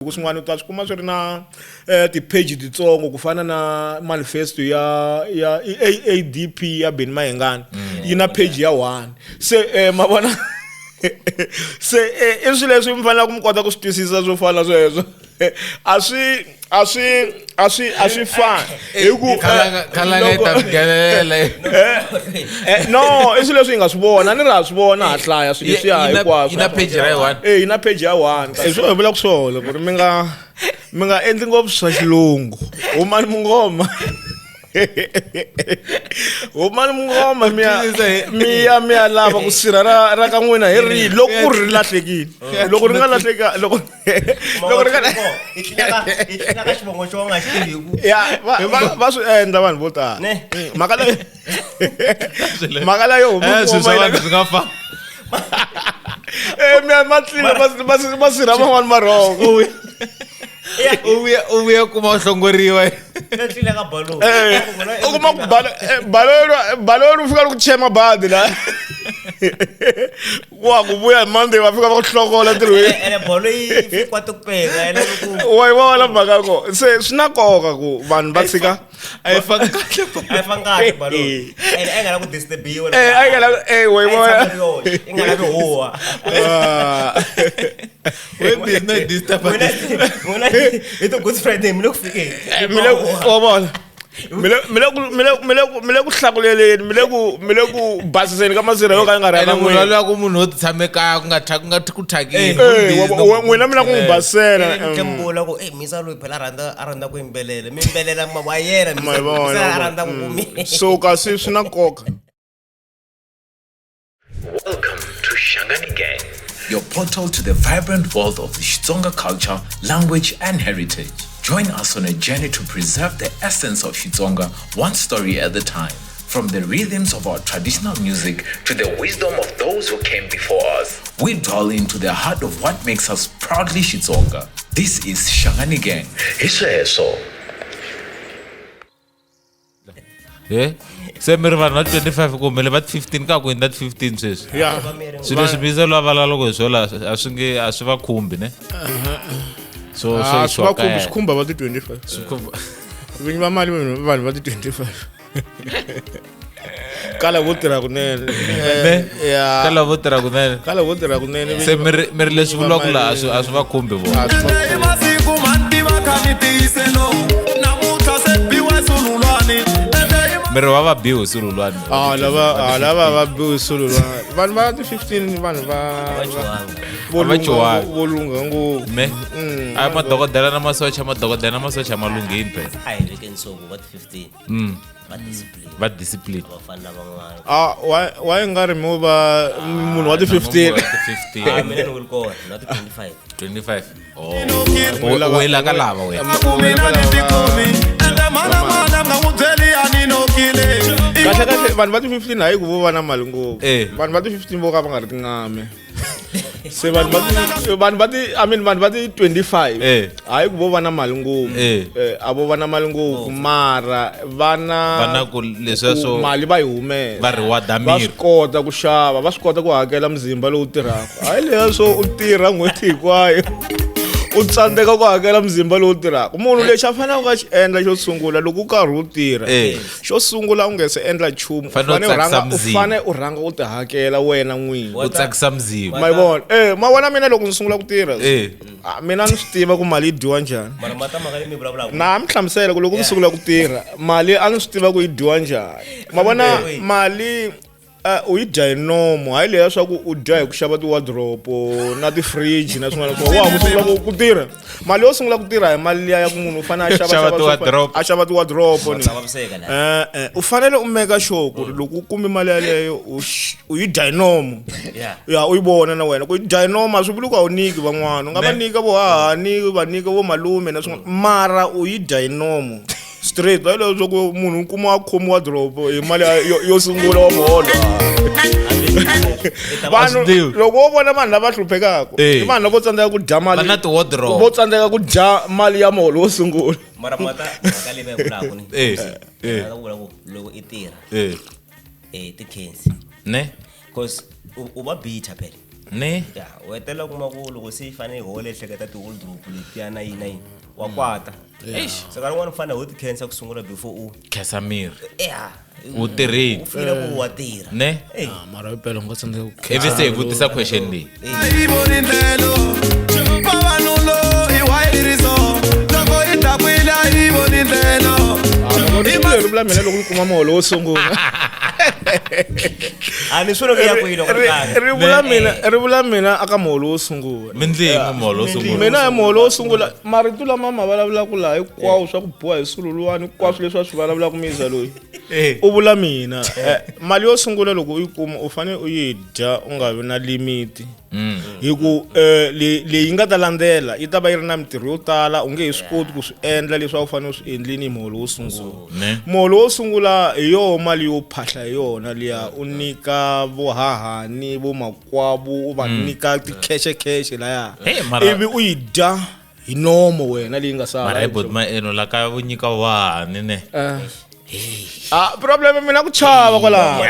Ku swin'wana u ta swi kuma swi ri na ti-page titsongo ku fana na manifesto ya AADP ya Benny Mayengani yi na page ya 1 se ma vona se i swilo leswi mi faneleke mi kota ku swi twisisa swo fana sweswo a swi a swi a swi a swi fani hi ku Khalanga yi ta nghenelela. No, i swilo leswi hi nga swi vona, a ni ri ha swi vona, ha hlaya swilo leswiya hinkwaswo. Yi na page ra yi one. Eh, yi na page ya 1. I swo hi vulaka swona ku ri mi nga endli ngopfu swa xilungu. Humani mungoma. Humani mungoma mi ya lava ku sirha ra ka n'wina hi rihi loko ku ri lahlekile. Loko ri nga lahleka, loko ri nga I tlila ka xivongo xo nga xi tivi. Ya, va swi endla vanhu vo tala. Ne. Mhaka leyo huma Eh, swilo swa vanhu swi nga fani. Eh, mi ya ma tlila masirha man'wani marhongo. U vuya kuma u hlongoriwa. I tlila ka baloni. Eh, u kuma ku baloni u fika ku chema badi la wa ku vuya hi Monday, va fika va ku hlokola ntirhweni. Ene bolo yi kwata ku peka ene ku Wa yi vona mhaka ya kona? Se swi na nkoka ku vanhu va tshika. A yi fani kahle. A yi fangi kahle baloni, ene a yi nga lavi ku disturbiwa. Eh, a yi nga lavi, eh, wa yi vona? Yi nga lavi huwa. Ah. We busy no disturb. N'wina hi ti Good Friday mi le ku fikeni. Eh, mi le wa vona, mi le ku hlakuleleni, mi le ku basiseni ka masirha yo ka yi nga ri Ene ya munhu n'wina. loyi ku munhu wo ti tshame kaya ku nga ku thyakini. Eh, n'wina mi la ku n'wi basela. Mvula ku eh misa loyi phela a rhandza ku yimbelela, mi yimbelela wa yena. Ma yi vona? Misa a rhandza ku kumi. So kasi swi na nkoka. Welcome to Shangani Gang, your portal to the vibrant world of the Xitsonga culture, language, and heritage. Join us on a journey to preserve the essence of Xitsonga one story at a time. From the rhythms of our traditional music to the wisdom of those who came before us, we dwell into the heart of what makes us proudly Xitsonga. This is Shangani Gang. Hisweswo. Eh, se mi ri vanhu va 25 kumbe le va 15 ka ku hundza 15 sweswi? Ya. Swilo leswi bizelo va vulavula loko hi swona a swi nge a swi va khumbi ne, so Ah, swi swi va khumbi, swi khumba va ti 25. Swi khumba. Vinyi va mali, vanhu va ti 25 kala vo tirha kunene. Ne? Ya. Ka lavo tirha kunene. Kala vo tirha kunene. Se mi ri leswi vulaka laha a swi va khumbi vona? A swi va I masiku mantiva kha mi tiyiselo namuntlha se biwa sululwani ende i Mi ri va biwi sululwani? Ah, lava va biwi sululwani, vanhu va ti 15, vanhu va vo A va lungha. chuhanga. Vo lungha ngopfu. Ne, a madokodela na masocha, madokodela na masocha ma lunghini phela. A hi vekeni soko va ti 15 va discipline. Va discipline. Va fani na van'wana. Ah, why nga ri mo va munhu wa ti 15? 15. Ah, mina ni ri kona na ti 25. 25, oh, u wela ka lava wena. Ku mina ni tikumi ende manamana nga n'wi byeli a ni nokile. Kahle kahle, vanhu va ti 15 hayi ku vo va na mali ngopfu. Eh. Vanhu va ti 15 vo ka va nga ri tingame. Se vanhu va ti, I mean, vanhu va ti 25 Eh. hayi ku vo va na mali ngopfu. Eh. Eh, a vo va na mali ngopfu, mara va na Va na ku leswiya ku mali va yi humesa. Va reward-a Va miri. swi kota ku xava, va swi kota ku hakela muzimba lowu tirhaka, hayi leya swo u tirha n'hweti hinkwayo u tsandzeka ku hakela muzimba lowu tirhaka. Munhu lexi a faneleke a xi endla xo sungula loko u karhi u tirha, Eh. xo sungula u nge se endla nchumu, u Fanele u fane u tsakisa rhanga u muzimba. fane u rhanga u ti hakela wena n'wini. U tsakisa muzimba. Ma yi vona? Eh, ma vona, mina loko ndzi sungula ku tirha, Eh. ah, mina ni swi tiva ku mali yi dyiwa njhani. Mara mata mhaka leyi mi vulavulaka. Na mi hlamusela ku loko ni sungula ku tirha, mali a ni swi tiva ku yi dyiwa njhani. Ma vona, mali u yi dya hi nomo, hayi leya swa ku u dya hi ku xava ti-wardrobe na ti-fridge na swin'wana na swin'wana. Wa ha ku sungula ku tirha, mali yo sungula ku tirha hi mali liya ya ku munhu u fanele a xava Xava xava ti-wardrobe. A xava ti-wardrobe ni Ta vaviseka la. Eh, eh, u fanele u make sure ku ri loko u kume mali yaleyo u yi dya hi nomo. Yeah. Ya, u yi vona na wena ku yi dya hi nomo a swi vuli ku a wu nyiki van'wana, u nga va nyika vo hahani, va nyika vo malume na swin'wana, mara u yi dya hi nomo straight, hayi leswaku munhu u kuma a khomi wardrobe hi mali yo sungula wa muholo. Vanhu tivi. loko wo vona vanhu lava hluphekaka, Eh. i vanhu lavo tsandzeka ku dya mali Va na ti-wardrobe. vo tsandzeka ku dya mali ya muholo wo sungula. Mara mata mhaka leyi va yi vulaka ni Eh, eh. va vula ku loko i tirha, Eh. eh, ti khensi Ne. 'cause u va bitter phela. Ne? Ya u hetelela u kuma ku loko se yi fanele yi hole ehleketa ti-old rope letiya na yini na yini wa kwata. Eish. Se nkarhi wun'wani u fanele u ti khensa ku sungula before u Khensa miri. Ya. U tirhile. U fila ku wa tirha. Ne? Ey. Ah, mara impela u nga tsandzeka ku Ivi se hi vutisa question leyi. Yi voni ndlelo vavanuna i wayiriso loko yi dakwile a yi voni ndlelo. Leri vula mina loko ni kuma muholo wo sungula. A ni swi loko ya kwihi loko ri karhi. Ri vula mina, ri vula mina aka muholo wo sungula. Mi ndli yini muholo wo sungula? Mina hi muholo wo sungula marito lama ma vulavulaka laha hinkwawo swa ku boha hi sululuwani hinkwaswo leswi a swi vulavulaka Miza loyi. U vula mina. Mali yo sungula loko u yi kuma u fanele u yi dya u nga vi na limit. Hi ku leyi nga ta landzela yi ta va yi ri na mintirho yo tala u nge he swi koti ku swi endla leswi a wu fanele u swi endlini hi muholo wo sungula. Ne. Muholo wo sungula hi yoho mali yo phahla hi yona liya u nyika vohahani vomakwavo u va nyika tikhexekhexe laya. Hey, mara- Ivi u yi dya hi nomo wena leyi nga sala. Mara hi maeno la ka vo nyika wahani ne. Ah, problem mina ku chava kwalaho.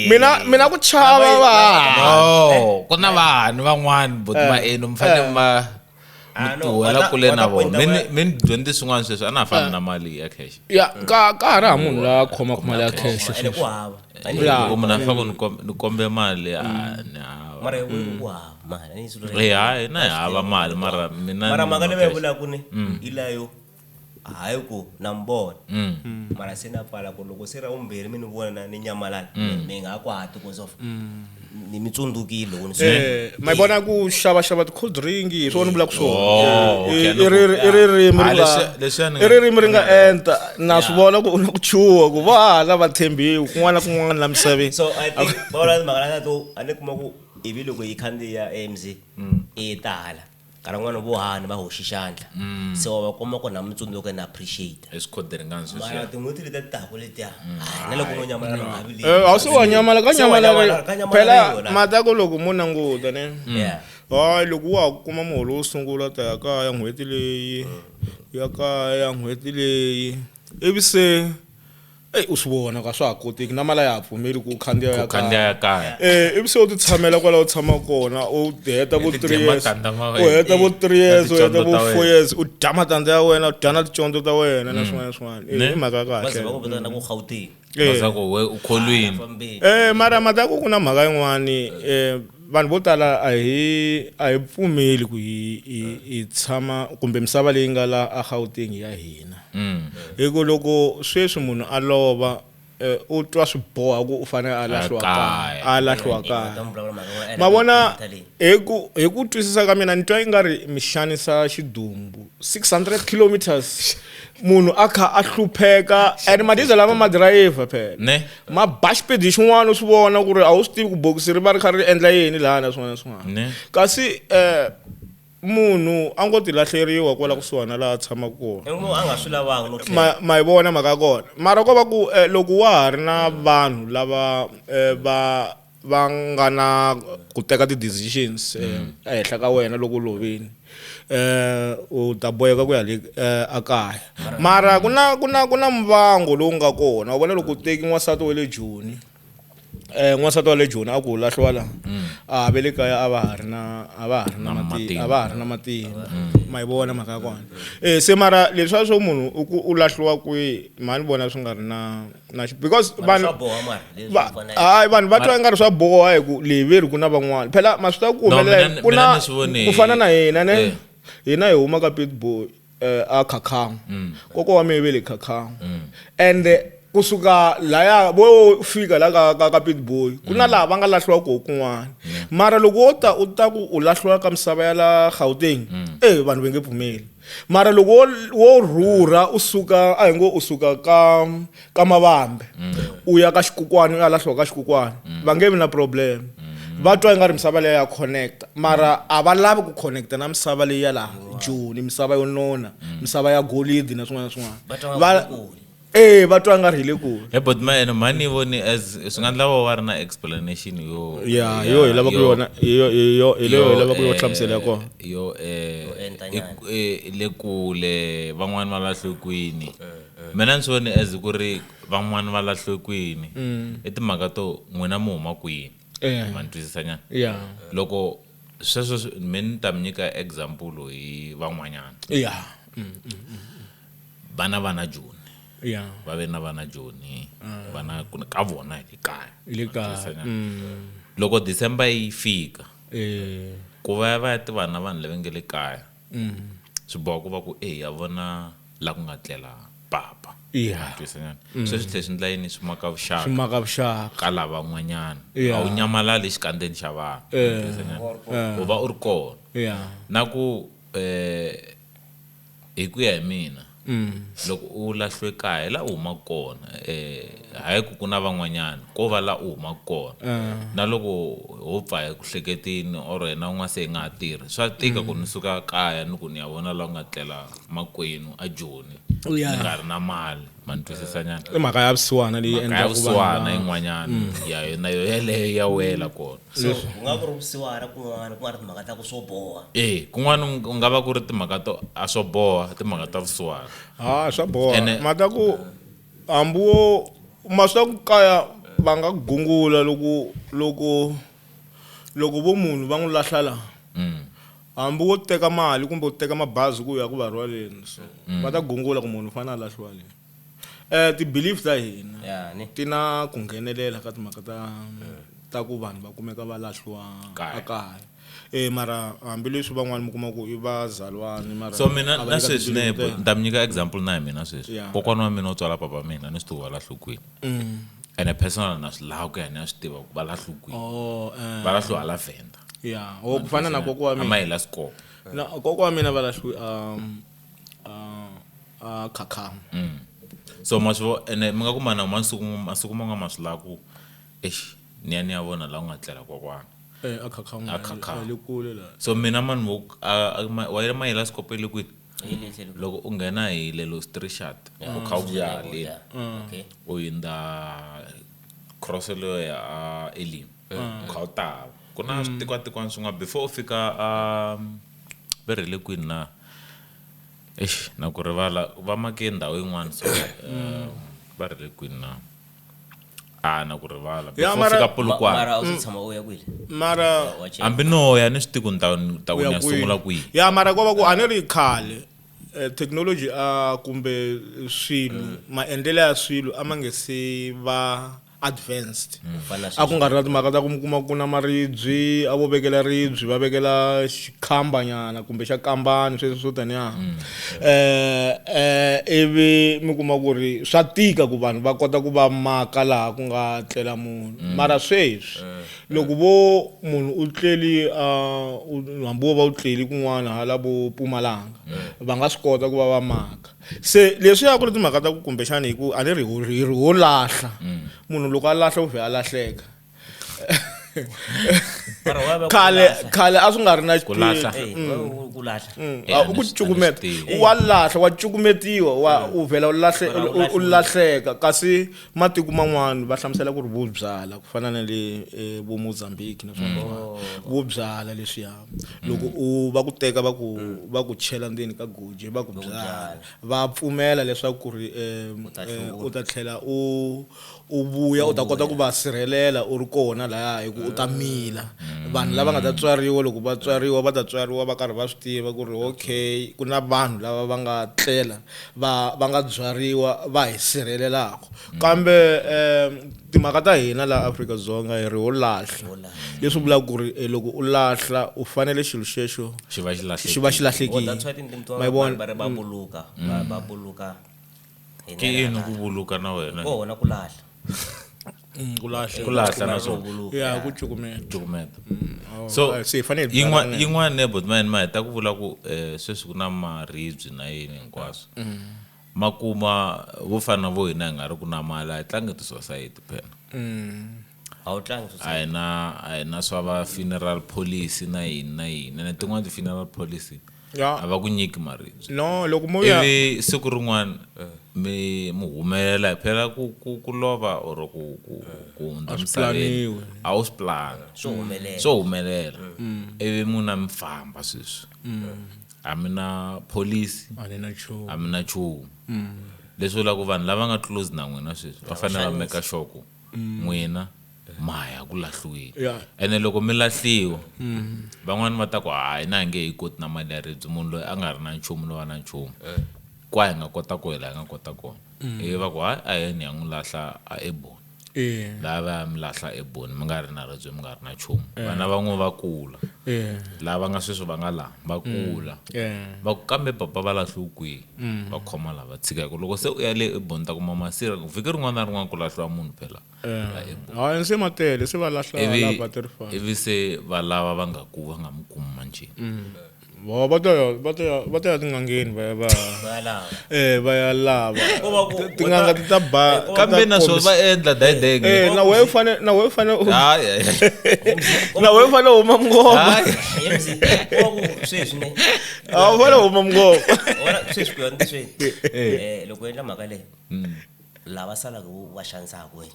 Mina ku chava va. No, ku na vanhu van'wani boti maeno mi fanele ma mi Ah, no, tuhela wa ta- kule wa na ta vona. point Mi ni dyondze swin'wana sweswi a na ha fambi na mali ya cash. Ya, ka ha ri ha munhu la khomaka mali ya cash Ene sweswi. ku hava. A ni- Ya. Loko munhu a fika ku ni kombe mali a ni hava. Mara hi ku hava mali. A ni swilo Eh, hayi na hi hava mali mara mina Mara ni mhaka na leyi va yi cash. vulaka ni hi leyo hayi ku na mi vona. Mara se na pfala ku loko se ra vumbirhi mi ni vona ni nyamalala mi nga ha kwati cause of ni mi tsundzukile loko ni swi Ma yi vona ku xavaxava ti-cold drink hi swona ni vulaka swona. Oh, okay, I ririmi Ah, ri nga leswiya ni i ririmi ri nga enta na swi vona ku u na ku chuha ku va hala va tshembiwi kun'wana na kun'wana la misaveni. So I think va vula timhaka letiya to a ni kuma ku ivi loko yi khandziya AMC i tala nkarhi wun'wani vo hani va hoxi xandla se wa va kuma ku na mi tsundzuka na appreciate. Hi swikhoderingani Mara sweswiya. tin'hweti letiya ti taka letiya hayi na loko no nyamalala u nga vi A wu se wa nyamala ka Se wa nyamala nyamala, ka nyamala phela yona. mata ku loko mo languta ne. Yeah. Hayi loko wa ha ku kuma muholo wo sungula ta ya kaya n'hweti leyi ya kaya n'hweti leyi ivi se eyi u swi vona ka swa ha koteki na mali a ya ha pfumeli ku u khandziya ya Ku khandziya kaya. ya kaya. Ivi se u ti tshamela kwala u tshama kona u heta vo Ti 3 dya years matandza ma u wena. heta vo 3 years u heta ticondzo vo ta 4 wena. years u dya matandza ya wena u dya na ticondzo ta wena na swin'wana na swin'wana. Ne? I mhaka ya Va ze kahle. va ku vitana ku Gauteng. Va ku we u kholwini. Fambeni. Mara mhaka ya ku ku na mhaka yin'wani vanhu vo tala a hi pfumeli ku hi tshama kumbe misava leyi nga la a Gauteng ya hina. Hi ku loko sweswi munhu a lova u twa swi boha ku u fanele a lahliwa kaya, a lahliwa kaya. Ta mi vulavula mhaka ya Ma vona leyi. hi ku twisisa ka mina ni twa i nga ri mi xanisa xidumbu 600 kilometers munhu a kha a hlupheka and madiza lama ma dirayivha phela. Ne? Ma ba xipidi xin'wana u swi vona ku ri a wu swi tivi ku bokisi ri va ri kha ri endla yini laha na swin'wana na swin'wana. Ne? Kasi munhu a ngo ti lahleriwa kwala kusuhana laha a tshamaka kona. I munhu a nga swi lavanga no tlhela. Ma yi vona mhaka ya kona. Mara ko va ku loko wa ha ri na vanhu lava va nga na ku teka ti-decisions ehenhla ka wena loko u lovile u ta boheka ku ya le a kaya. Mara ku na mvango lowu nga kona. U vona loko u teki n'wansati wa le Joni n'wansati wa le Joni a ku u lahliwa laha a ve le kaya a va ha ri na a va ha ri na matimba. a va ha ri na matimba. Ma yi vona mhaka ya kona. Se mara leswiya swo munhu u ku u lahliwa kwihi mhani ni vona swi nga ri na because Mara vanhu swa boha mara leswi va swi fanele. hayi vanhu va twa ingari swa boha hi ku leyi ve ri ku na van'wana. Phela ma swi tiva ku No, humelela mina ku mina na ni swi vone ku fana na hina ne. Eh. Hina hi huma ka Pitbull a Khakhanga. Kokwa wa mina ve le Khakhanga. And kusuka laya vo fika la ka Pitbull ku na laha va nga lahliwa koho kun'wana. Mara loko wo ta u ta ku u lahliwa ka misava ya la Gauteng vanhu va nge pfumeli. Mara loko wo rhurha u suka a hi ngo u suka ka Mavambe u ya ka Xikukwani u ya lahliwa ka Xikukwani va nge vi na problem. Va twa ingari misava leyi ya connect mara a va lavi ku connect na misava leyi ya laha Joni, misava yo nona, misava ya golidi na swin'wana na swin'wana. Va twa Va nga ri kule. Va twa nga ri hi le kule. He but ma ene mhani voni as swi nga endla va ri na explanation yo Ya, yo hi lava ku yona, yo hi leyo hi lava ku yo hlamusela ya kona. Yo Yo enta nyana. le kule van'wani va lahle kwini. Mina ni swi voni as ku ri van'wani va lahle kwini. I timhaka to n'wina mi huma kwini. Ma ni twisisa nyana? Yeah. Loko sweswo mi ni ta mi nyika example hi van'wanyana. Vana va na Joni. Va ve na vana Joni, vana ku ka vona hi le kaya. Hi le kaya. Ma twisisa nyana? Loko December yi fika, ku va ya va ya tiva na vanhu lava nge le kaya, swi boha ku va ku e ya vona la ku nga tlela papa. Ma twisisa nyana? Sweswi tlhe swi endla yini? Swi maka vuxaka. Swi maka vuxaka. Ka lavan'wanyana. A wu nyamalali exikandzeni xa vanhu. Ma twisisa nyana? U va u ri kona. Na ku hi ku ya hi mina, loko u lahliwe kaya hi laha u humaka kona, hayi ku ku na van'wanyana, ko va laha u humaka kona. Na loko ho pfa hi ku hleketini or hina un'wana se hi nga ha tirhi, swa tika ku ni suka kaya ni ku ni ya vona laha ku nga tlela makwenu a Joni, ni nga ri na mali. Ma ni twisisa nyana? I mhaka ya vusiwana leyi Mhaka ya endlaka vanhu vusiwana va yin'wanyana, ya na yo yeleyo ya wela kona. So ku nga ku ri vusiwana kun'wana, ku nga ri timhaka ta ku swo boha. E, kun'wana ku nga va ku ri timhaka to a swo boha, timhaka ta vusiwana. Ha, swa boha. Ene Mhaka ku hambi wo ma swi tiva ku kaya va nga gungula loko loko loko vo munhu va n'wi lahla la. Hambi wo teka mali kumbe u teka mabazi ku ya ku va rhwaleni, so va ta gungula ku munhu u fanele a lahliwa le. Ti-belief ta hina Ya, ne. ti na ku nghenelela ka timhaka ta ku vanhu va kumeka va lahliwa Kaya. ekaya. Mara hambileswi van'wani mi kuma ku i vazalwana, mara So mina a va na le ka sweswi ti-belief ne, ta ni ta mi nyika example na hi mina sweswi. Kokwana wa mina u tswala papa mina ni swi tiva va lahliwe kwini. Ene personal na swi lava ku ya ni ya swi tiva ku va lahliwe kwini. Oh, Va lahliwe hala Venda. Yeah, o ku fana na kokwa wa mina. A Mayila Score. Na kokwa wa mina va lahliwe, a Khakhama. So ma swi vo, ene mi nga kuma na masiku, masiku man'wana ma swi lava ku, eish, ni ya ni ya vona laha ku nga tlela kokwana. A Khakhama. A Khakhama. Le kule la. So mina mani wo, a, a, ma, wa yena Mayila Score le kwini? Hi le tlhelo. Loko u nghena hi lelo street, u kha u vuya le. Okay. U hundza cross leyo ya a Elim. U kha u tala. Ku na switikwatikwana swin'wana before u fika a va ri le kwini na? Eish, na ku rivala va make ndhawu yin'wana so, va ri le kwini na? A na ku rivala. Ya, Before mara fika Polokwane. Mara a wu se tshama u ya kwihi? Mara Wa check. Hambi no ya ni swi tivi ku ni ta, ni ta ku U ya ni ya kwihi? sungula kwihi. Ya, mara ko va ku a ni ri khale, technology a kumbe swilo, maendlelo ya swilo a ma nge se va advanced. Ku fana na A ku nga ri na timhaka ta ku mi kuma ku na maribye, a vo vekela ribye, va vekela xikhambanyana kumbe xa kambani, sweswo swo taniya. Ivi mi kuma ku ri swa tika ku vanhu va kota ku va maka laha ku nga tlela munhu. Mara sweswi, loko vo munhu u tleli, u, hambi wo va u tleli kun'wana hala vo Mpumalanga, va nga swi kota ku va va maka. Se leswi ya ku ri timhaka ta ku kumbexani hi ku a ni ri ho, hi ri ho lahla. Munhu loko a lahla u vhe a lahleka. Mara wa va ku Khale, lahla. khale a swi nga ri na Ku lahla. Eh, wa va ku lahla. Eh, A a u ni ku swi- a ni cukumeta. swi tivi. Wa lahla, wa cukumetiwa, wa u vhela u lahle, Mara u u lahliwile. lahleka. Kasi matiko man'wana va hlamusela ku ri vo byala, ku fana na le, vo Mozambique na swona. Vo byala leswiya. Loko u va ku teka va ku, va ku chela ndzeni ka goji, va ku Va ku byala. byala. Va pfumela leswaku ku ri, U ta hlula. u ta tlhela u vuya, u ta kota ku va sirhelela u ri kona lahaya hi ku u ta mila. Vanhu lava nga ta tswariwa, loko va tswariwa, va ta tswariwa va karhi va swi tiva ku ri okay, ku na vanhu lava va nga tlela, va nga byariwa, va hi sirhelelaka. Kambe, timhaka ta hina laha Afrika-Dzonga hi ri ho lahla. Ho lahla. Leswi vulaka ku ri, loko u lahla, u fanele xilo xexo Xi va xi lahlekile. xi va xi lahlekile. Oh, that's why tindzimi to Ma yi vona? va ri va buluka, va buluka hi Ke ndlela yini ya ku buluka na wena? Kona ku lahla. Ku lahla. Ku lahla na swona. Buluka. Ya, ku cukumeta. Cukumeta. Oh, So, se hi fanele hi byala na yin'wana ne buti ma heta ku vula ku, sweswi ku na maribye na yini hinkwaswo. Ma kuma vo fana vo hina hi nga ri ku na mali, a hi tlangi ti-society phela. A wu tlangi society. A hi na, a hi na swa va funeral policy na yini na yini. Ene tin'wani ti-funeral policy Ya. a va ku nyiki maribye. No, loko mo ya Ivi siku rin'wana mi mi humelela phela ku, ku, ku lova or ku, ku, ku hundza A swi misaveni. planiwi. A wu swi plan. Swo humelela. Swo humelela. Ivi munhu a mi famba sweswi. A mi na policy. A ni na nchumu. A mi na nchumu. Leswi vulaka ku vanhu lava nga close na n'wina sweswi va fanele va make sure ku n'wina Ma ya ku lahliweni. Yeah. Ene loko mi lahliwa, van'wani va ta ku hayi, na hi nge yi koti na mali ya ribye, munhu loyi a nga ri na nchumu loyi a na nchumu kwa hi nga kota ku hi laha hi nga kota kona, ivi va ku hayi, a yeni ya n'wi lahla a eboni. Laha va ya mi lahla eboni, mi nga ri na ribye, mi nga ri na nchumu, vana van'we va kula, lava nga sweswi va nga laha va kula, va ku kambe papa va lahliwe kwihi? Va khoma lava tshika, hi ku loko se u ya le eboni ta kuma masirha vhiki rin'wana na rin'wana ku lahliwa munhu phela la eboni. Hayi, se matele se va lahla Ivi la Waterfall. Ivi se va lava va nga ku va nga mi kumi manjheni. Va va ta ya tin'angeni, va ya va Va lava. Va ya lava. Ko va ku- Tin'anga ti ta ba. Kambe naswona va endla dayidenge. Na wehe fane hayi. Na wehe fane huma mungoma. Hayi. MC, ko va ku sweswi ne A wu fane huma mungoma. Wona sweswi ku ya sweswi, loko u endla mhaka leyi, lava salaka va xanisaka wena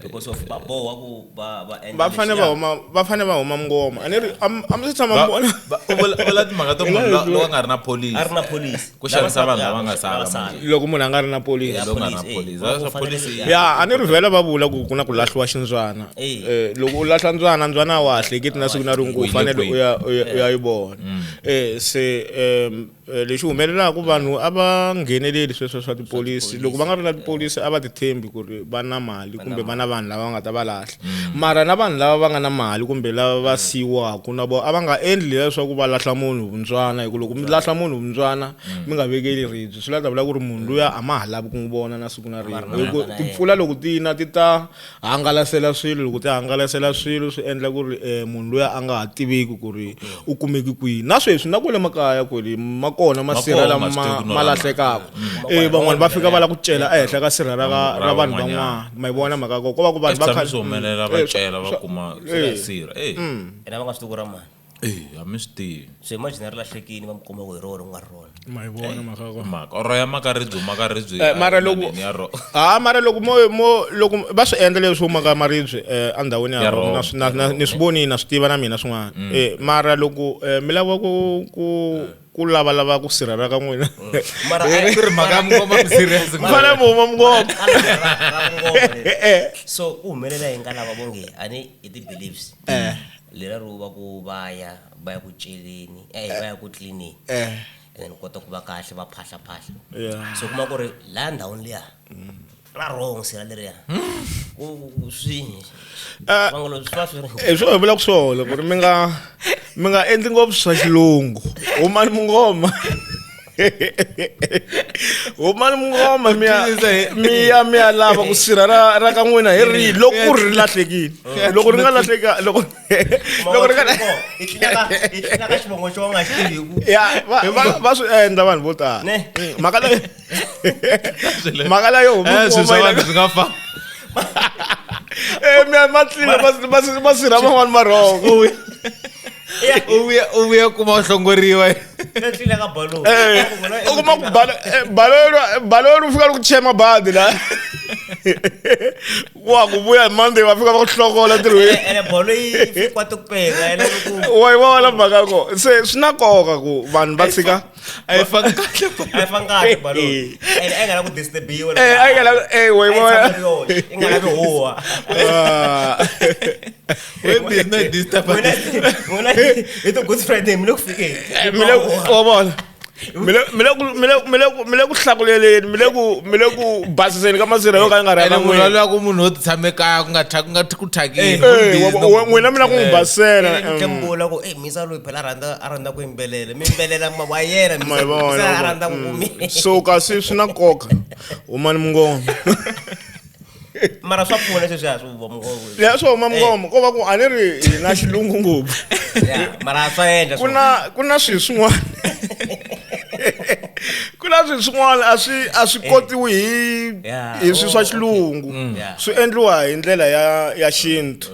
because of va boha ku va endla Va fane va leswiya. huma, va fane va huma mungoma. A ni ri a mi se tshama mi vona. U vula timhaka to munhu loyi a nga ri na policy. A ri na policy. Ku xanisa vanhu lava nga sala sala. manje. Loko munhu a nga ri na policy. Loyi a nga ri na Policy, policy. eh. Swa policy. Ya, a ni ri vhela va vula ku ku na ku lahliwa xindzwana. Loko u lahla ndzwana, ndzwana wa ha hleketi na siku na rin'we ku U u yile fanele kwihi? u ya yi vona. Se lexi humelelaka, vanhu a va ngheneleli sweswo swa tipholisi. Loko va nga ri na tipholisi, a va ti tshembi ku ri va na mali kumbe va na vanhu lava va nga ta va lahla. Mara na vanhu lava va nga na mali kumbe lava va siyiwaka na vo, a va nga endli leswaku va lahla munhu vuntswana, hi ku loko mi lahla munhu vuntswana mi nga vekeli ribye, swi la ta vula ku ri munhu luya a ma ha lavi ku n'wi vona na siku na rin'we, hi ku na yena. timpfula loko ti na ti ta hangalasela swilo. Loko ti hangalasela swilo, swi endla ku ri munhu luya a nga ha tiveki ku ri u kumeki kwihi. Na sweswi na kwale makaya kwele ma kona masirha Ma kona, lama ma swi tivi ku no ma lama. lahlekaka. Van'wani va fika va lava ku cela ehenhla ka sirha ra Ra vanhu van'wanyana. van'wana. Ma yi vona mhaka ya kona, ko va ku vanhu Swi va tshame swi humelela, va cela va kuma sirha. Ene va nga swi tivi ku ra mani. A mi swi tivi. So imagine ri lahlekile, va mi kuma ku hi rona ku nga ri rona. Ma yi vona mhaka ya kona. Mhaka oro ya makaribye, makaribye. Mara loko ya ro ha mara loko mo mo loko va swi endla leswo maka maribye endhawini ya Ya rona, rona. na ni swi vonile, na swi tiva na mina swin'wana. Mara loko mi lava ku lavalava ku sirha ka n'wina, Mara ku ri mhaka ya mungoma mi serious. mi fanele mi huma mungoma. So ku humelela hi nga lava vonge a ni hi ti-beliefs lera ro va ku va ya ku celeni, va ya ku cleaning and then kota ku va kahle, va phahla phahla. So kuma ku ri laha ndhawini liya ra wrong sirha leriya ku swi vangelo swi va swi ri Hi swo hi vulaka swona ku ri mi nga endli ngopfu swa xilungu. Humani mungoma, humani mungoma, mi ya lava ku sirha ra ka n'wina hi rihi loko ku ri ri lahlekile. Loko ri nga lahleka, loko ri nga i tlila ka xivongo xo nga xi tiviku. Ya, va swi endla vanhu vo tala. Ne. Mhaka leyo huma Swilo mungoma swa yi vanhu swi nga fani. Mi ya ma tlila masirha man'wani ma wrong. U vuya kuma u hlongoriwa. I tlila ka baloni. U kuma ku baloni ri fika ri ku chema badi la wa ku vuya hi Monday, va fika va ku hlokola ntirhweni. Ene bolo yi kwata ku penga ene ku Wa yi vona mhaka ya kona? Se swi na nkoka ku vanhu va tshika. A yi fangi kahle. A yi fangi kahle baloni, ene a yi nga lavi ku disturbiwa. A yi nga lavi- wa yi vona? Yi nga lavi huwa. Ah. We busy no disturb. N'wina hi ti Good Friday mi le ku fikeni. Mi le wa vona, mi le ku hlakuleleni, mi le ku basiseni ka masirha yo ka yi nga ri ya Ene ka munhu n'wina. loyi ku munhu wo ti tshame kaya ku nga ku nga ku thyakini. N'wina mi la ku n'wi basisela. Tlembula ku misa loyi phela a rhandza ku yimbelela, mi yimbelela wa yena. Ma yi vona, Misa a wa rhandza ku mi So kasi swi na nkoka, humani mungoma. Mara swa pfuna sweswiya swo va mungoma. Leswo huma mungoma ko va ku a ni ri hi na xilungu ngopfu. Ya, mara swa endla. Ku na swilo swin'wana, ku na swilo swin'wana a swi kotiwi hi hi swilo swa xilungu. Swi endliwa hi ndlela ya xintu.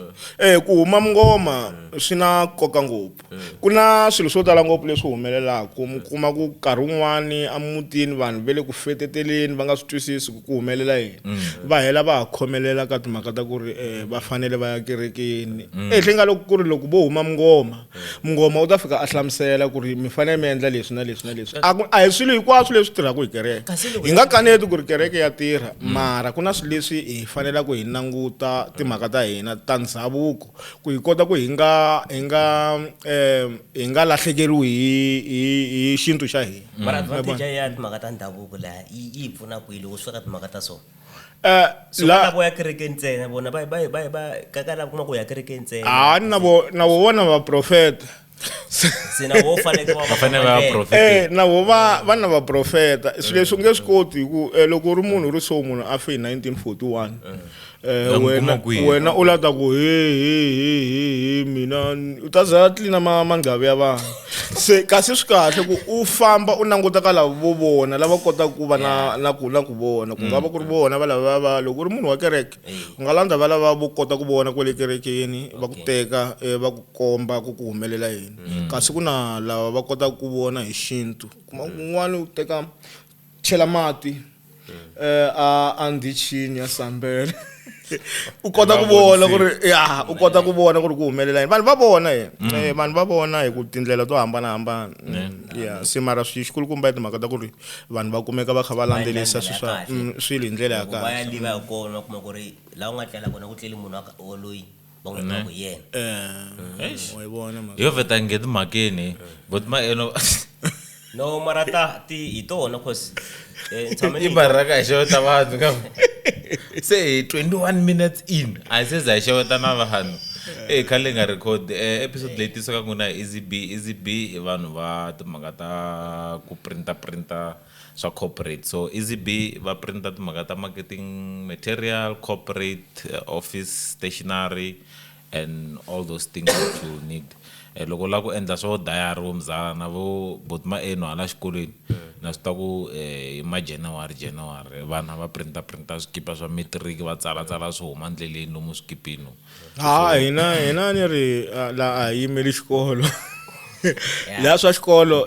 Ku huma mungoma. Swi na nkoka ngopfu. Ku na swilo swo tala ngopfu leswi humelelaka. Mi kuma ku nkarhi wun'wani emutini vanhu va le ku feteteleni va nga swi twisisi ku ku humelela yini. Va hela va ha khomelela ka timhaka ta ku ri va fanele va ya kerekeni. Ehenhleni ka loko ku ri loko vo huma mungoma, mungoma u ta fika a hlamusela ku ri mi fanele mi endla leswi na leswi na leswi. A ku a hi swilo hinkwaswo leswi tirhaka hi kereke. Hi nga kaneti ku ri kereke ya tirha mara ku na swilo leswi hi fanelaka hi languta timhaka ta hina ta ndhavuko. Ku hi kota ku hi nga hi nga hi nga lahlekeriwi hi hi hi xintu xa hina. Mara advantage ya timhaka ta ndhavuko laha yi yi hi pfuna kwihi loko swi fika ka timhaka ta so? So La ka lavo ya kerekeni ntsena vona va va va va ka ka lava kuma ku ya kerekeni ntsena. Ha na vo na vo vona vaprofeta. Se na vo fanele va Va fanele va ya profeteni. Na vo va va na vaprofeta. Swilo leswi u nge swi koti hi ku loko u ri munhu u ri so munhu a fe hi 1941. Va n'wi Wena kuma kwihi? wena u la ta ku he he he he he mina u ta za tlina manghavi ya vanhu. Se kasi swi kahle ku u famba u languta ka lava vo vona lava kotaka ku va na na ku na ku vona ku nga va ku ri vona va lava va loko u ri munhu wa kereke u nga landza va lava vo kota ku vona kwale kerekeni va ku teka va ku komba ku ku humelela yini. Kasi ku na lava va kotaka ku vona hi xintu kuma un'wana u teka chela mati a a ndhichini ya sambele u kota ku vona ku ri ya u kota ku vona ku ri ku humelela yini. Vanhu va vona yena. Vanhu va vona hi ku tindlela to hambanahambana. Ya se mara swi xikulukumba i timhaka ta ku ri vanhu va kumeka va kha va landzelerisa swilo swa swilo hi ndlela ya Loko va ya kahle. le va ya kona va kuma ku ri laha u nga tlela kona ku tlele munhu wa loyi va n'wi tiva ku hi yena. Wa yi vona mhaka. Yo vheta nge timhakeni but ma eno No mara ta ti hi tona cause ni tshame i ni maraka hi xeweta vanhu ka se hi 21 minutes in a hi se za hi xeweta na vanhu. Khale nga record episode leyi tisiwaka n'wina hi Easy B. Easy B i vanhu va timhaka ta ku printa printa swa corporate. So Easy B va printa timhaka ta marketing material, corporate, office stationery and all those things that you need. Loko u lava ku endla swo diary vo mzala na vo bot ma eno hala xikolweni na swi tiva ku hi ma January January vana va printa printa swikipa swa matric va tsala tsala swi huma ndleleni lomu swikipini. Ha hina hina ni ri la a hi yimeli xikolo. Laha swa xikolo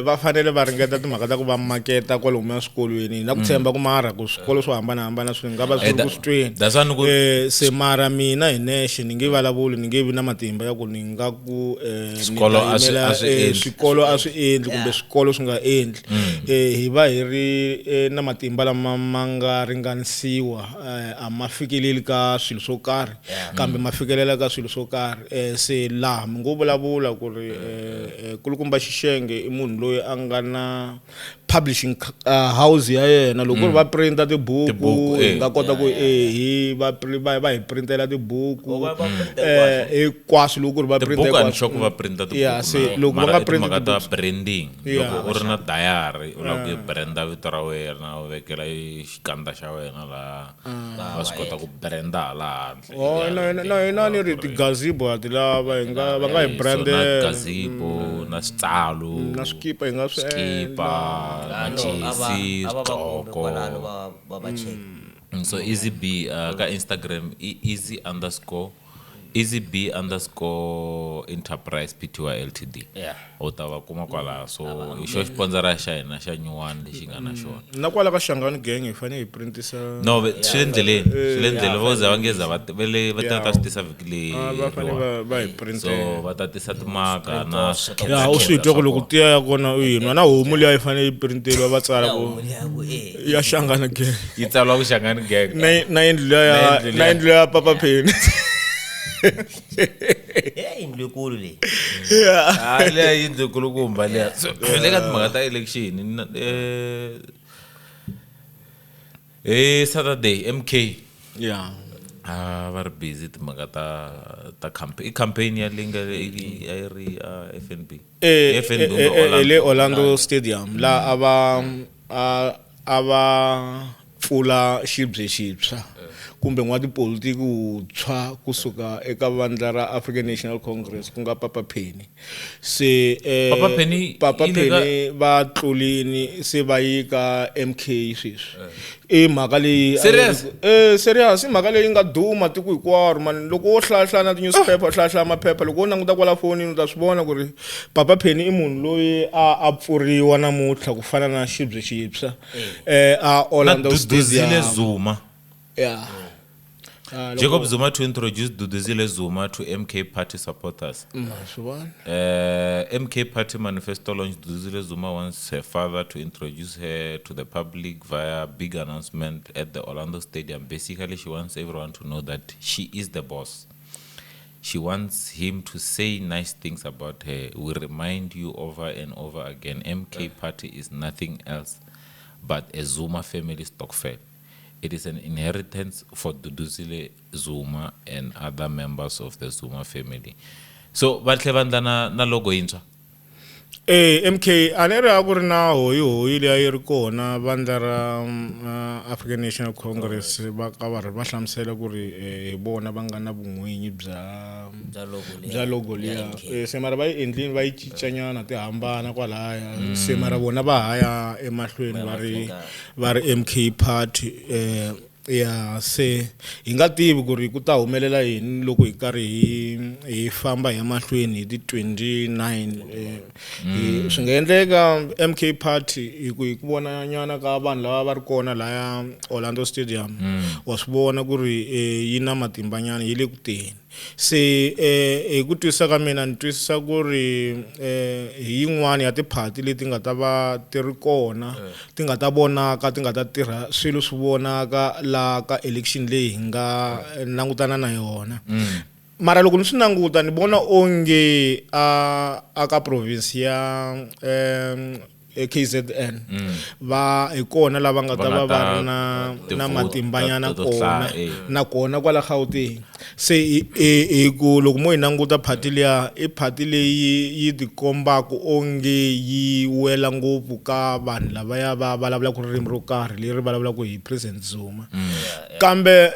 va fanele va ringeta timhaka ta ku va maketa kwalomuya swikolweni na ku tshemba ku mara ku swikolo swo hambanahambana swi nga va swi ri ku swi tweni. That's why ni ku Se mara mina hi nexe ni nge vulavuli ni nge vi na matimba ya ku ni nga ku ni Swikolo ta a swi- yimela, a swi endli. swikolo a swi endli kumbe swikolo swi nga endli. Hi va hi ri na matimba lama ma nga ringanisiwa a ma fikeleli ka swilo swo karhi kambe ma fikelela ka swilo swo karhi. Se laha mi ngo vulavula ku ri kulukumba Xixenge i munhu loyi a nga na publishing house ya yena loko ku ri va printa tibuku Tibuku, hi nga kota ku hi va va va hi printela tibuku. Oh, va printa Hinkwaswo loko ku ri va printa Tibuku a ni hinkwaswo. sure ku va printa tibuku Yeah, se na. loko va Mara nga i print timhaka ta tibuku. branding. Yeah. Loko u ri na diary u lava ku yi branda vito ra wena u vekela xikandza xa wena laha va swi kota ku branda hala handle. Oh, na na na hina ni ri ti-gazebo ha ti lava hi nga va nga hi So na brandela. gazebo na switsalo Na swikipa hi nga swi swikipa Ah, no, a va majesi a va va kombe swiqoko. kwalano va va va check. So Easy B ka Instagram i easy underscore Easy B underscore Enterprise Pty Ltd. Yeah. U ta va kuma kwalaho. So hi xo sponsora xa hina xa nyuwani lexi nga na xona. Na kwala ka Shangani Gang hi fanele hi printisa. No, swi le ndleleni, swi le ndleleni. Vo za va nge za va va le va ta ta swi tisa vhiki leyi. Va fanele va va hi So printela. va ta tisa timaka na Ya u swi twa ku loko tiya ya kona u yi nwa na homu liya yi fanele yi printeriwa va tsala ku Homu liya ku eh. ya Shangani Gang. Yi tsariwa ku Shangani Gang. Na na yindlu liya ya Na yindlu liya. na yindlu ya Papa Penny. Eh, yindlu yikulu leyi. Ah, liya yindlu yikulukumba liya. So le ka timhaka ta election hi Saturday MK. Yeah. Ah, va ri busy timhaka ta ta campaign. I campaign ya leyi nga a yi ri FNB. FNB kumbe Le Orlando. Orlando Stadium la a va a va pfula xibye xintshwa kumbe n'watipolitiki wuntshwa kusuka eka vandla ra African National Congress ku nga Papa Penny. Se Papa Penny Papa yi le ka- Penny va tlulini se va yi ka MK sweswi. I mhaka leyi Serious? Serious i mhaka leyi nga duma tiko hinkwaro man. Loko wo hlayahlaya na ti-newspaper, hlayahlaya maphepha, loko wo languta kwala fonini u ta swi vona ku ri Papa Penny i munhu loyi a pfuriwa namuntlha ku fana na xibye xintshwa a Orlando Na Duduzile Stadium. Zuma. Yeah. Jacob Zuma to introduce Duduzile Zuma to MK Party supporters. Swi vona. MK Party manifesto launch. Duduzile Zuma wants her father to introduce her to the public via big announcement at the Orlando Stadium. Basically, she wants everyone to know that she is the boss. She wants him to say nice things about her. We remind you over and over again, MK Party is nothing else but a Zuma family stokvel. It is an inheritance for Duduzile Zuma and other members of the Zuma family. So, va tlhe va endla na logo yintshwa? MK, a ni ri a ku ri na hoyihoyi leyi a yi ri kona vandla ra African National Congress va ka va ri va hlamusela ku ri hi vona va nga na vun'winyi Bya logo liya. bya logo liya. Ya MK. Se mara va yi endlini va yi cincanyana ti hambana kwalaya. Se mara vona va ha ya emahlweni Va ya va ri MK Party. Ya se hi nga tivi ku ri ku ta humelela yini loko hi karhi hi famba hi ya mahlweni hi ti 29. Swi nga endleka MK Party hi ku hi ku vona nyana ka vanhu lava va ri kona laya Orlando Stadium, wa swi vona ku ri yi na matimba nyana, yi le ku teni. Se hi ku twisisa ka mina ni twisisa ku ri hi yin'wani ya tiphati leti nga ta va ti ri kona, ti nga ta vonaka, ti nga ta tirha swilo swi vonaka la ka election leyi hi nga langutana na yona. Mara loko ni swi languta ni vona onge a ka province ya KZN va hi kona lava nga ta Va nga va va ta ri na ti-vote matimbanyana ta to kona, hlaya, eh. nakona kwala Gauteng. Se hi ku loko mo yi languta party liya, i party leyi yi tikombaka onge yi wela ngopfu ka vanhu lavaya va vulavulaka ririmi ro karhi leri vulavulaka hi President Zuma. Kambe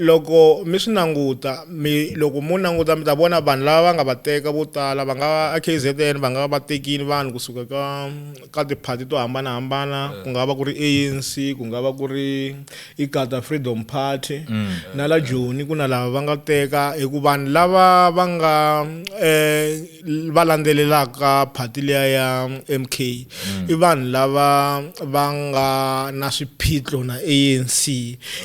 loko mi swi languta, mi loko mo languta mi ta vona vanhu lava va nga va teka vo tala, va nga a KZN va nga va tekini vanhu kusuka ka tiphati to hambanahambana, ku nga va ku ri ANC, ku nga va ku ri Inkatha Freedom Party, na la Joni ku na lava va nga teka, hi ku vanhu lava va nga va landzelelaka party liya ya MK i vanhu lava va nga na swiphiqo na ANC,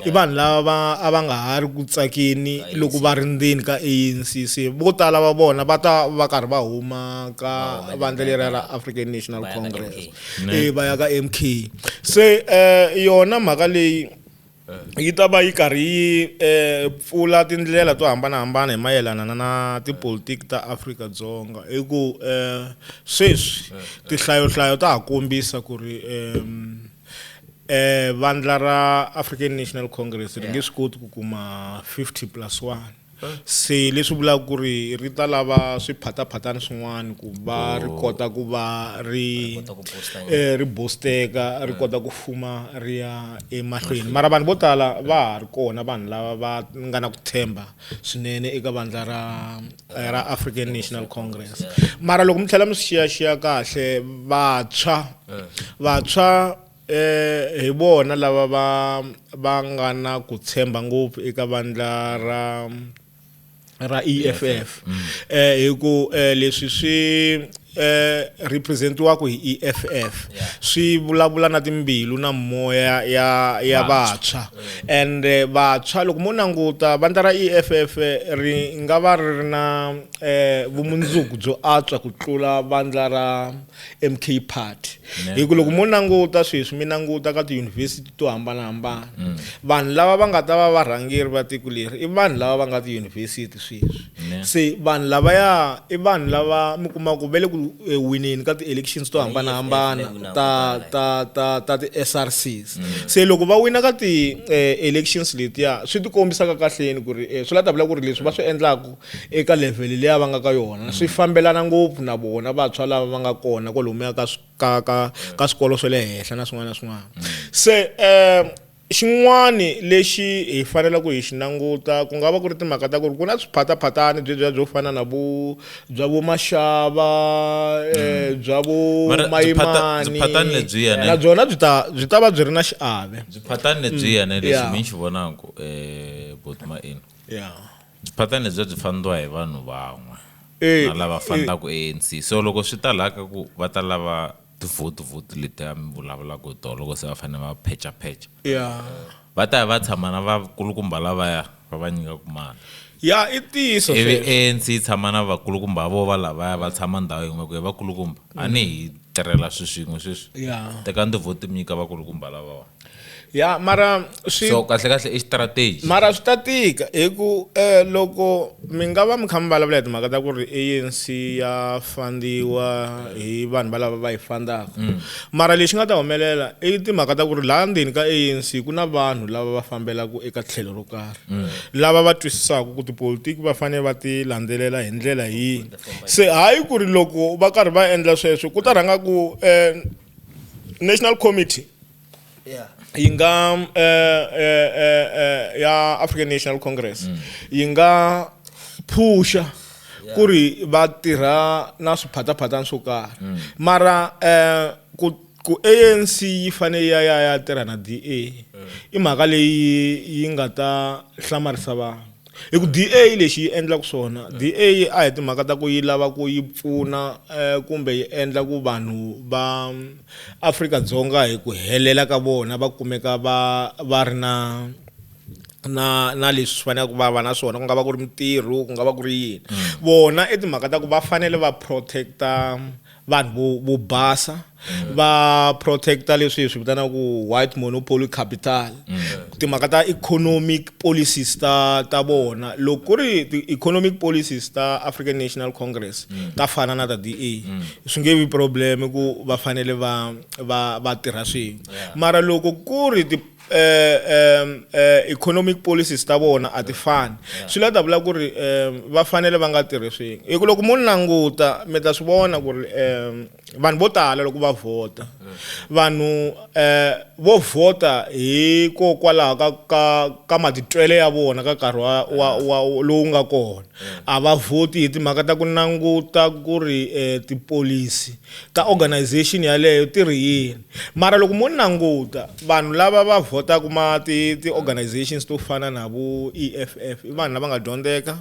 i vanhu lava a va nga ha ri ku tsakeni loko va ri ndzeni ka ANC. Se vo tala va vona va ta va karhi va huma ka Va huma vandla leriya ra African National Va ya ka Congress. MK. Va ya ka MK. Se yona mhaka leyi yi ta va yi karhi yi pfula tindlela to hambanahambana hi mayelana na tipolitiki ta Afrika-Dzonga. Hi ku sweswi tinhlayohlayo ta ha kombisa ku ri vandla ra African National Congress ri nge swi koti ku kuma 50 plus 1. Se leswi vulaka ku ri ri ta lava swiphataphatani swin'wana ku va ri kota ku va ri, Ri kota ku boost-a ri boosteka, ri kota ku fuma ri ya emahlweni. Mara vanhu vo tala va ha ri kona vanhu lava va nga na ku tshemba swinene eka vandla ra African National Congress. Mara loko mi tlhela mi swi xiyaxiya kahle, vantshwa hi vona lava va nga na ku tshemba ngopfu eka vandla ra EFF. Hi ku leswi swi representiwaka hi EFF swi vulavula na timbilu na moya ya vantshwa. And vantshwa loko mo languta vandla ra EFF ri nga va ri ri na vumundzuku byo antswa ku tlula vandla ra MK Party. Hi ku loko mo languta sweswi mi languta ka tiyunivhesiti to hambanahambana, vanhu lava va nga ta va varhangeri va tiko leri i vanhu lava va nga tiyunivhesiti sweswi. Se vanhu lavaya i vanhu lava mi kumaka ku va le ku wineni ka ti-elections to hambanahambana ta ti-S R Cs. Se loko va wina ka ti elections letiya swi ti kombisaka kahleni ku ri swi la ta vula ku ri leswi va swi endlaku eka level liya va nga ka yona swi fambelana ngopfu na vona vantshwa lava va nga kona kwalomuya ka swikolo swa le henhla na swin'wana na swin'wana. Se Xin'wani lexi hi faneleke hi xi languta ku nga va ku ri timhaka ta ku ri ku na swiphataphatani byebyiya byo fana na vo bya vo Mashava bya vo Mara Mayimani byiphatani lebyiya ne? na byona byi ta byi ta va byi ri na xiave. Byiphatani lebyiya ne lexi mi xi vonaku buti Maino. Byiphatani lebyiya byi fandiwa hi vanhu van'we na lava fandaka ANC. So loko swi ta laha ka ku va ta lava ti-vote vote letiya mi vulavulaka hi tona loko se va fanele va phecha-phecha. Va ta ya va tshama na vakulukumba lavaya va va nyikaka mali. Ya, i ntiyiso Ivi sweswo. ANC yi tshama na vakulukumba vo va lavaya va tshama ndhawu yin'we ku hi vakulukumba a ni hi tirhela swilo swin'we sweswi. Tekani ti-vote mi nyika vakulukumba lavawa. Ya, mara swi So kahle kahle i strategy. Mara swi ta tika hi ku loko mi nga va mi kha mi vulavula hi timhaka ta ku ri ANC ya fandiwa hi vanhu va lava va yi fandaka. Mara lexi nga ta humelela i timhaka ta ku ri laha ndzeni ka ANC ku na vanhu lava va fambelaka eka tlhelo ro karhi. Lava va twisisaka ku tipolitiki va fanele va ti landzelela hi ndlela yihi. Se hayi ku ri loko va karhi va endla sweswo ku ta rhanga ku National Committee yi nga ya African National Congress yi nga phusha ku ri va tirha na swiphataphatani swo karhi. Mara ku ANC yi fanele ya ya ya tirha na DA i mhaka leyi yi nga ta hlamarisa vanhu. Hi ku DA lexi yi endlaka swona, DA a hi timhaka ta ku yi lava ku yi pfuna kumbe yi endla ku vanhu va Afrika-Dzonga hi ku helela ka vona va kumeka va ri na leswi faneleke va va na swona, ku nga va ku ri mintirho, ku nga va ku ri yini. Vona i timhaka ta ku va fanele va protect-a vanhu vo basa, va protect-a leswi hi swi vitanaka ku white monopoly capital. Timhaka ta economic policies ta vona, loko ku ri ti-economic policies ta African National Congress ta fana na ta DA, swi nge vi problem ku va fanele va tirha swin'we. Mara loko ku ri ti economic policies ta vona a ti fani, swi la ta vula ku ri va fanele va nga tirhi swin'we. Hi ku loko mo languta mi ta swi vona ku ri vanhu vo tala loko va vhota, vanhu vo vhota hikokwalaho ka matitwelo ya vona ka nkarhi lowu nga kona. A va vhoti hi timhaka ta ku languta ku ri tipholisi ta organization yaleyo ti ri yini. Mara loko mo languta vanhu lava va vhotaka ma ti-organizations to fana na vo EFF i vanhu lava nga dyondzeka,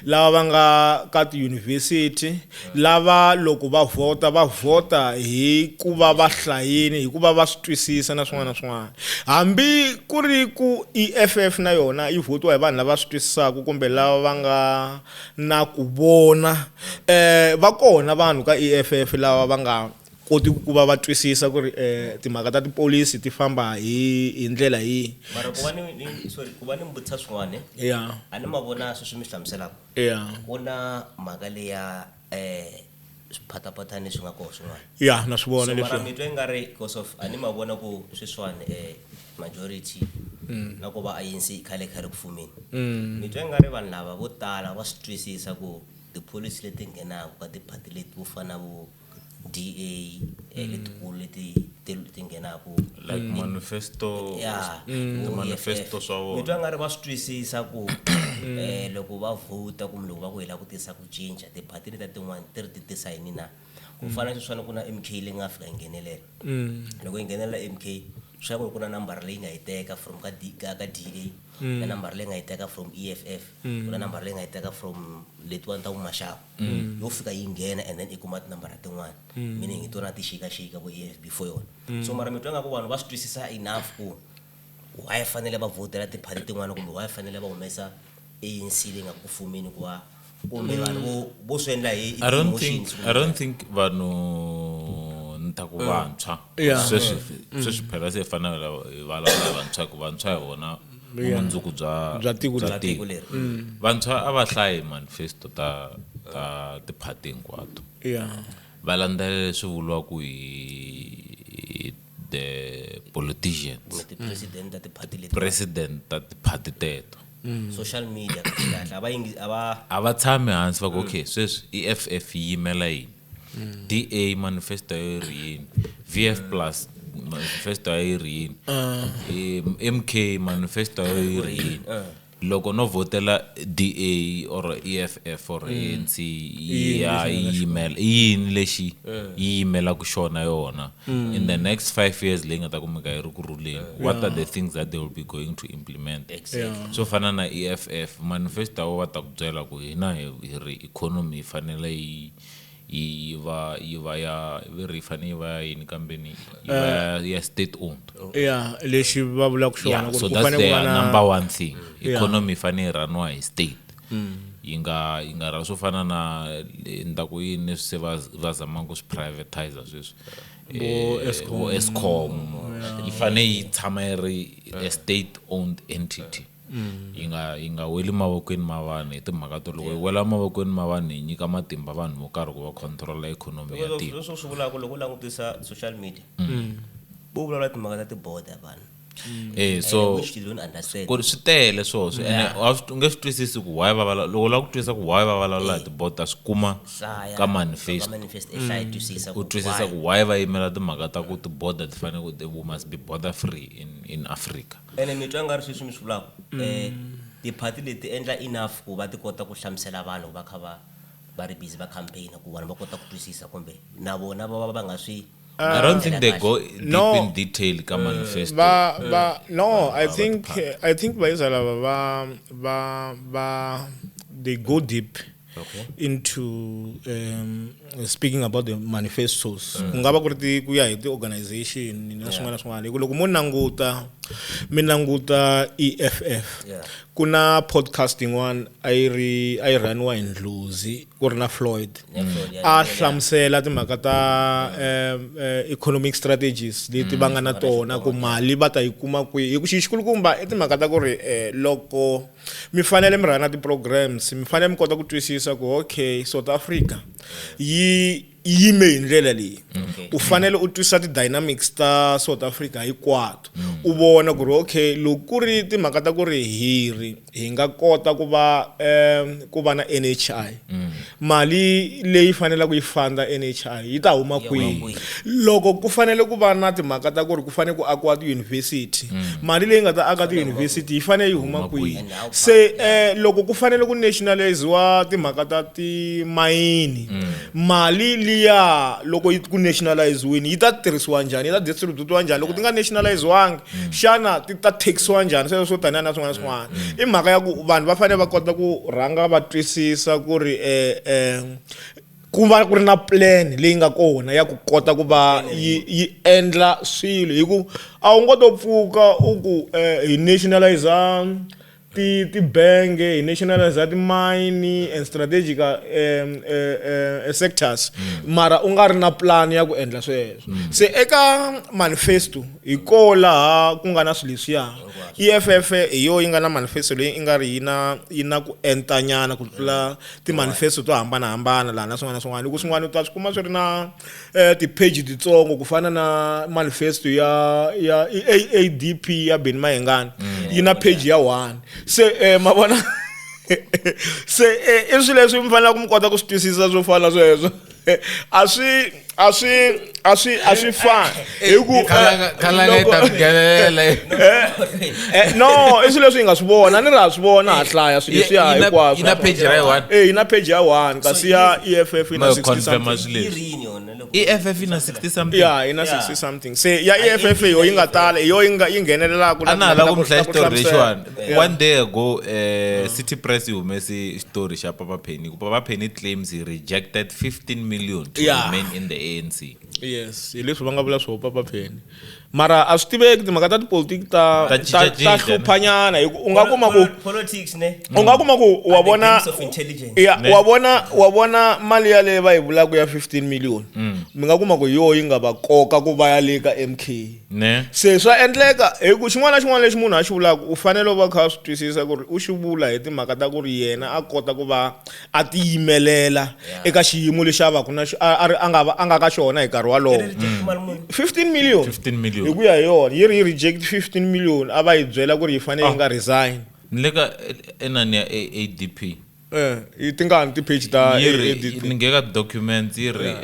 lava va nga ka ti-university, lava loko va vhota va vhota hi ku va va hlayini, hi ku va va swi twisisa na swin'wana na swin'wana. Hambi ku ri ku EFF na yona yi vhotiwa hi vanhu lava swi twisisaka kumbe lava va nga na ku vona, va kona vanhu ka EFF lava va nga koti ku va va twisisa ku ri timhaka ta tipholisi ti famba hi ndlela yihi. Mara ku va ni, ni, sorry, ku va ni mi vutisa swin'wana, A ni ma vona sweswi mi swi hlamuselaka. Ku na mhaka leya swiphataphatani leswi nga kona swin'wana. Ya, na swi vona So, mara leswi. mi twa i nga ri because of a ni ma vona ku sweswiwani majority na ku va ANC yi khale kha ri ku fumeni. Mi twa i nga ri vanhu lava vo tala va swi twisisa ku tipholisi leti nghenaka ka tiphati leti vo fana na vo DA letikulu leti ti nghenaka Like manifesto, Ya, ti vo manifesto EFF. swa vona. Mi twa nga ri va swi twisisa ku loko va vhota kumbe loko va ku hi lava ku tisa ku cinca, tiphati leti tin'wana ti ri ti tisa yini na? Ku fana na sweswiwani ku na MK leyi nga fika yi nghenelela. Loko yi nghenelela MK, swi ya ku ri ku na nambara leyi nga yi teka from ka D, ka, ka DA, na nambara leyi nga yi teka from EFF, ku na nambara leyi nga yi teka from letiwani ta vumaxava. Yo fika yi nghena and then i kuma tinambara tin'wana. Meaning hi tona ti xikaxika vo EFF before yona. So mara mi twa nga ku vanhu va swi twisisa enough ku why fanele va vhotela tiphati tin'wana kumbe why fanele va humesa ANC leyi nga ku fumeni ku va kumbe vanhu vo swi endla hi I don't think, emotions I don't think vanhu ni ta ku vantshwa. Sweswi phela se hi fanele hi vulavula vantshwa, ku vantshwa hi vona vumundzuku Bya tiko bya leri. tiko. leri. Vantshwa a va hlayi manifesto ta tiphati hinkwato. Va landzelela leswi vuriwaka hi the politicians. Kumbe ti-president ta tiphati leti. President ta tiphati teto. Social media kahle, a va yingi, a va A va tshami hansi va ku, okay, sweswi EFF yi yimela yini? DA manifesto yi ri yini? VF plus Manifesto ya yi ri yini? MK manifesto ya yi ri yini? Loko no vhotela DA or EFF or ANC, yi ya yi yimela i yini lexi yi yimelaka xona yona in the next 5 years leyi nga ta kumeka yi ri ku ruleni? What are the things that they will be going to implement? Swo fana na EFF manifesto ya va ta ku byela ku hina hi ri economy yi fanele yi va ya vi ri yi fanele yi va ya yini kambeni, yi va ya state owned. Ya, lexi va vulaka xona ku So ku that's fanele ku their va na number one thing. Economy yi fanele yi runiwa hi state, yi nga ra swo fana na ni ta ku yini leswi se va zamaka ku swi privatize sweswi. Vo Eskom. Vo Eskom yi fanele yi tshama yi ri a state owned entity, yi nga weli mavokweni ma vanhu, hi timhaka to loko yi wela mavokweni ma vanhu yi nyika matimba vanhu vo karhi ku va controla ikhonomi ya tiko. Leswi swi vulaka, loko u langutisa social media, vo vulavula timhaka ta ti-border vanhu. So which you don't understand. Ku ri swi tele swoswo, ene a swi u nge swi twisisi ku why va loko u lava ku twisisa ku why va vulavula hi ti-border, swi kuma Hlaya ka manifesto. Ka manifesto, i hlaya, twisisa U ku twisisa why. Ku why va yimela timhaka ta ku ti-border ti fanele ku they must be border free in Africa. Ene mi twa nga ri sweswi mi swi vulaka, tiphati leti endla enough ku va ti kota ku hlamusela vanhu va kha va ri busy va campaign, ku vanhu va kota ku twisisa kumbe na vona va va va nga swi I don't think they go deep No. in detail ka manifesto. Va no, I think vaisa lava va they go deep into speaking about the manifestos, ku nga va ku ri ti ku ya hi ti-organization na swin'wana na swin'wana, hi ku loko mo languta, mi languta EFF, ku na podcast yin'wana a yi ri a yi rhaniwa hi Ndlozi, ku ri na Floyd. Floyd, yeah, A hlamusela timhaka ta economic strategies leti va nga na tona, ku mali va ta yi kuma kwihi, hi ku xi xikulukumba i timhaka ta ku ri loko mi fanele mi rhana ti-programs, mi fanele mi kota ku twisisa ku okay, South Africa yi yime hi ndlela leyi. U fanele u twisisa ti-dynamics ta South Africa hinkwato, u vona ku ri okay, loko ku ri timhaka ta ku ri hi ri hi nga kota ku va ku va na NHI, mali leyi faneleke yi funda NHI yi ta huma kwihi? Kwihi? Loko ku fanele ku va na timhaka ta ku ri ku fanele ku akiwa tiyunivhesiti, mali leyi nga ta aka tiyunivhesiti yi fanele yi huma kwihi? And how? Se loko ku fanele ku nationaliziwa timhaka ta timayini, mali liya loko yi ku nationaliziwini yi ta tirhisiwa njhani, yi ta distributiwa njhani? Loko ti nga nationaliziwangi, xana ti ta taxiwa njhani? Sweswo swo taniya na swin'wana na swin'wana, i mhaka ya ku vanhu va fanele va kota ku rhanga va twisisa ku ri ku va ku ri na plan leyi nga kona ya ku kota ku va yi endla swilo, hi ku a wu ngo to pfuka u ku hi nationalize ti tibenge, hi nationalize timayini and strategic sectors, mara u nga ri na plan ya ku endla sweswo. Se eka manifesto hi ko laha ku nga na swilo leswiya. EFF hi yo yi nga na manifesto leyi i nga ri yi na ku entanyana ku tlula ti-manifesto to hambanahambana laha na swin'wana na swin'wana, hi ku swin'wana u ta swi kuma swi ri na ti-page titsongo, ku fana na manifesto ya AADP ya Benny Mayengani, yi na page ya 1. Se ma vona, se i swilo leswi mi faneleke mi kota ku swi twisisa, swo fana na sweswo, a swi fani hi ku Khalanga yi ta fikelela. No, i swilo leswi hi nga swi vona, a ni ri ha swi vona, ha hlaya swilo leswiya hinkwaswo. Yi na page ra yi one. Eh, yi na page ya 1, kasi ya EFF yi na Ma 60 confirma something. swilo Yi leswi. ri yini yona loko EFF yi na 60 something. Ya, yi na 60 something. Se ya EFF yo yi nga tala, hi yo yi nga yi nghenelelaka. A na ha lava ku mi hlaya na ku xitori hlamusela. lexiwani. One day ago, City Press yi humese xitori xa Papa Penny, ku Papa Penny claims he rejected 15 million to remain in the ANC. Yes, hi leswi va nga vula swo Papa Penny, mara a swi tiveki, timhaka ta tipolitiki ta Ta ta cincacinca, ta hluphanyana, hi ku u nga kuma ku Politics ne u nga kuma ku wa Are the vona games of intelligence. Ya, Ne. wa vona mali yaleyo va yi vulaka ya 15 million, mi nga kuma ku hi yo yi nga va koka ku va ya le ka MK. Ne. Se swa endleka, hi ku xin'wana na xin'wana lexi munhu a xi vulaka, u fanele u va kha a swi twisisa ku ri u xi vula hi timhaka ta ku ri yena a kota ku va a tiyimelela eka xiyimo lexi a va ku na a ri a nga ka xona hi nkarhi walowo. Reject mali muni? 15 million. 15 million. Hi ku ya hi yona, yi ri yi reject 15 million, a va yi byela ku ri yi fanele yi nga resign. Ni le ka enani ya AADP. I tingani ti-page ta Yi ri AADP? Ni nge ka documents yi ri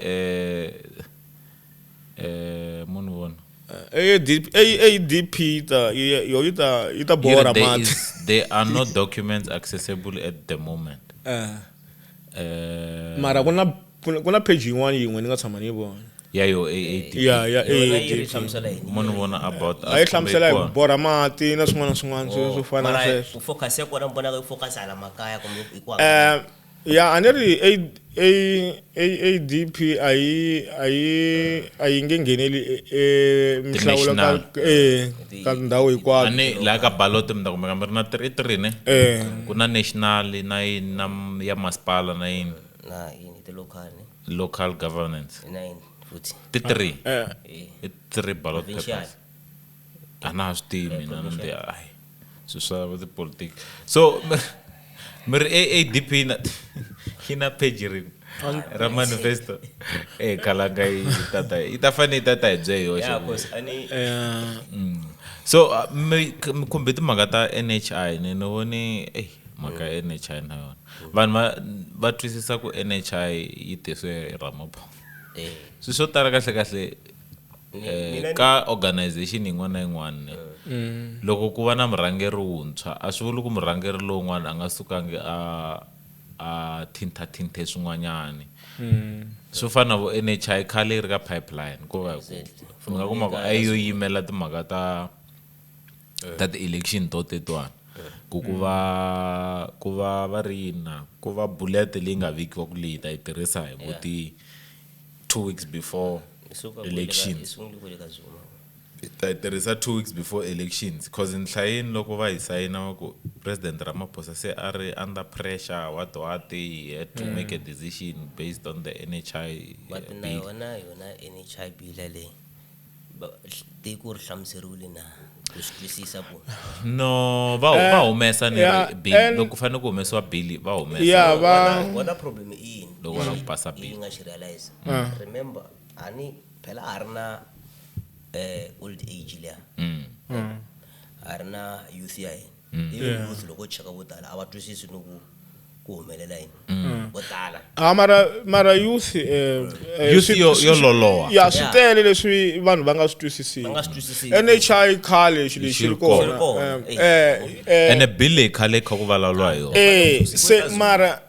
munhu vona. AADP yi ta yo yi ta yi ta borha mati. There are no documents accessible at the moment. Mara ku na ku na page yin'wana yin'we ni nga tshama ni yi vona. Ya yo AADP. Ya ya AADP. Munhu vona about us. A yi hlamusela hi borha mati na swin'wana na swin'wana swo fana na sweswo. Ku focus ya kona mbona ku focus ala makaya kumbe hi ku Ya a ni ri AADP a yi a yi a yi nge ngheneli minhlawulo ka ka ndhawu hinkwato. A ni laha ka ballot mi ta kumeka mi ri na three three ne? Ku na national na yini na ya masipala na yini. Na yini ti local ne? Local governance. Na yini futhi? Ti three. I three ballot papers. A na ha swi tivi mina ni ti hayi swilo swa tipolitiki. So mi ri AADP na yi na page rin'we ra manifesto. Kalanga yi tata yi ta fanele yi tata hi bye yoxe. Yeah, cause a ni So mi khumbe timhaka ta NHI ni ni vone mhaka ya NHI na yona. Vanhu va va twisisa ku NHI yi tisiwe hi Ramaphosa. Swilo swo tala kahle kahle ka organization yin'wana na yin'wana loko ku va na murhangeri wuntshwa a swi vuli ku murhangeri lowun'wana a nga sukangi a a thintathinthe swin'wanyani. Swo fana na vo NHI khale yi ri ka pipeline ko va hi ku mi nga kuma ku a yi yo yimela timhaka ta ta ti-election to tetiwani ku ku va ku va va ri yini na ku va bullet leyi nga vekiwa ku leyi ta yi tirhisa hi vo ti 2 weeks before elections. Ta yi tirhisa 2 weeks before elections cause nhlayeni loko va hi sayina va ku President Ramaphosa se a ri under pressure what what he had to make a decision based on the NHI But na bill. yona yona NHI bill leyi tiko ri hlamuseriwile na ku swi twisisa ku No, va va humesa ni yeah, bill loko ku fanele ku humesiwa bill va humesa. Yeah, va wona problem i yini Loko va lava ku pasa bill. yi nga xi realize. Remember a ni phela a ri na old age liya. A ri na youth ya hina. Even youth loko u cheka vo tala a va twisisi ni ku ku humelela yini. Vo tala. Mara mara youth Youth yo loloha. Ya swi tele leswi vanhu va nga swi twisisiki. Va nga swi twisisiki. NHI khale xilo lexi xi ri kona. Ene bill leyi khale kha ku vulavuriwa hi yona. Se mara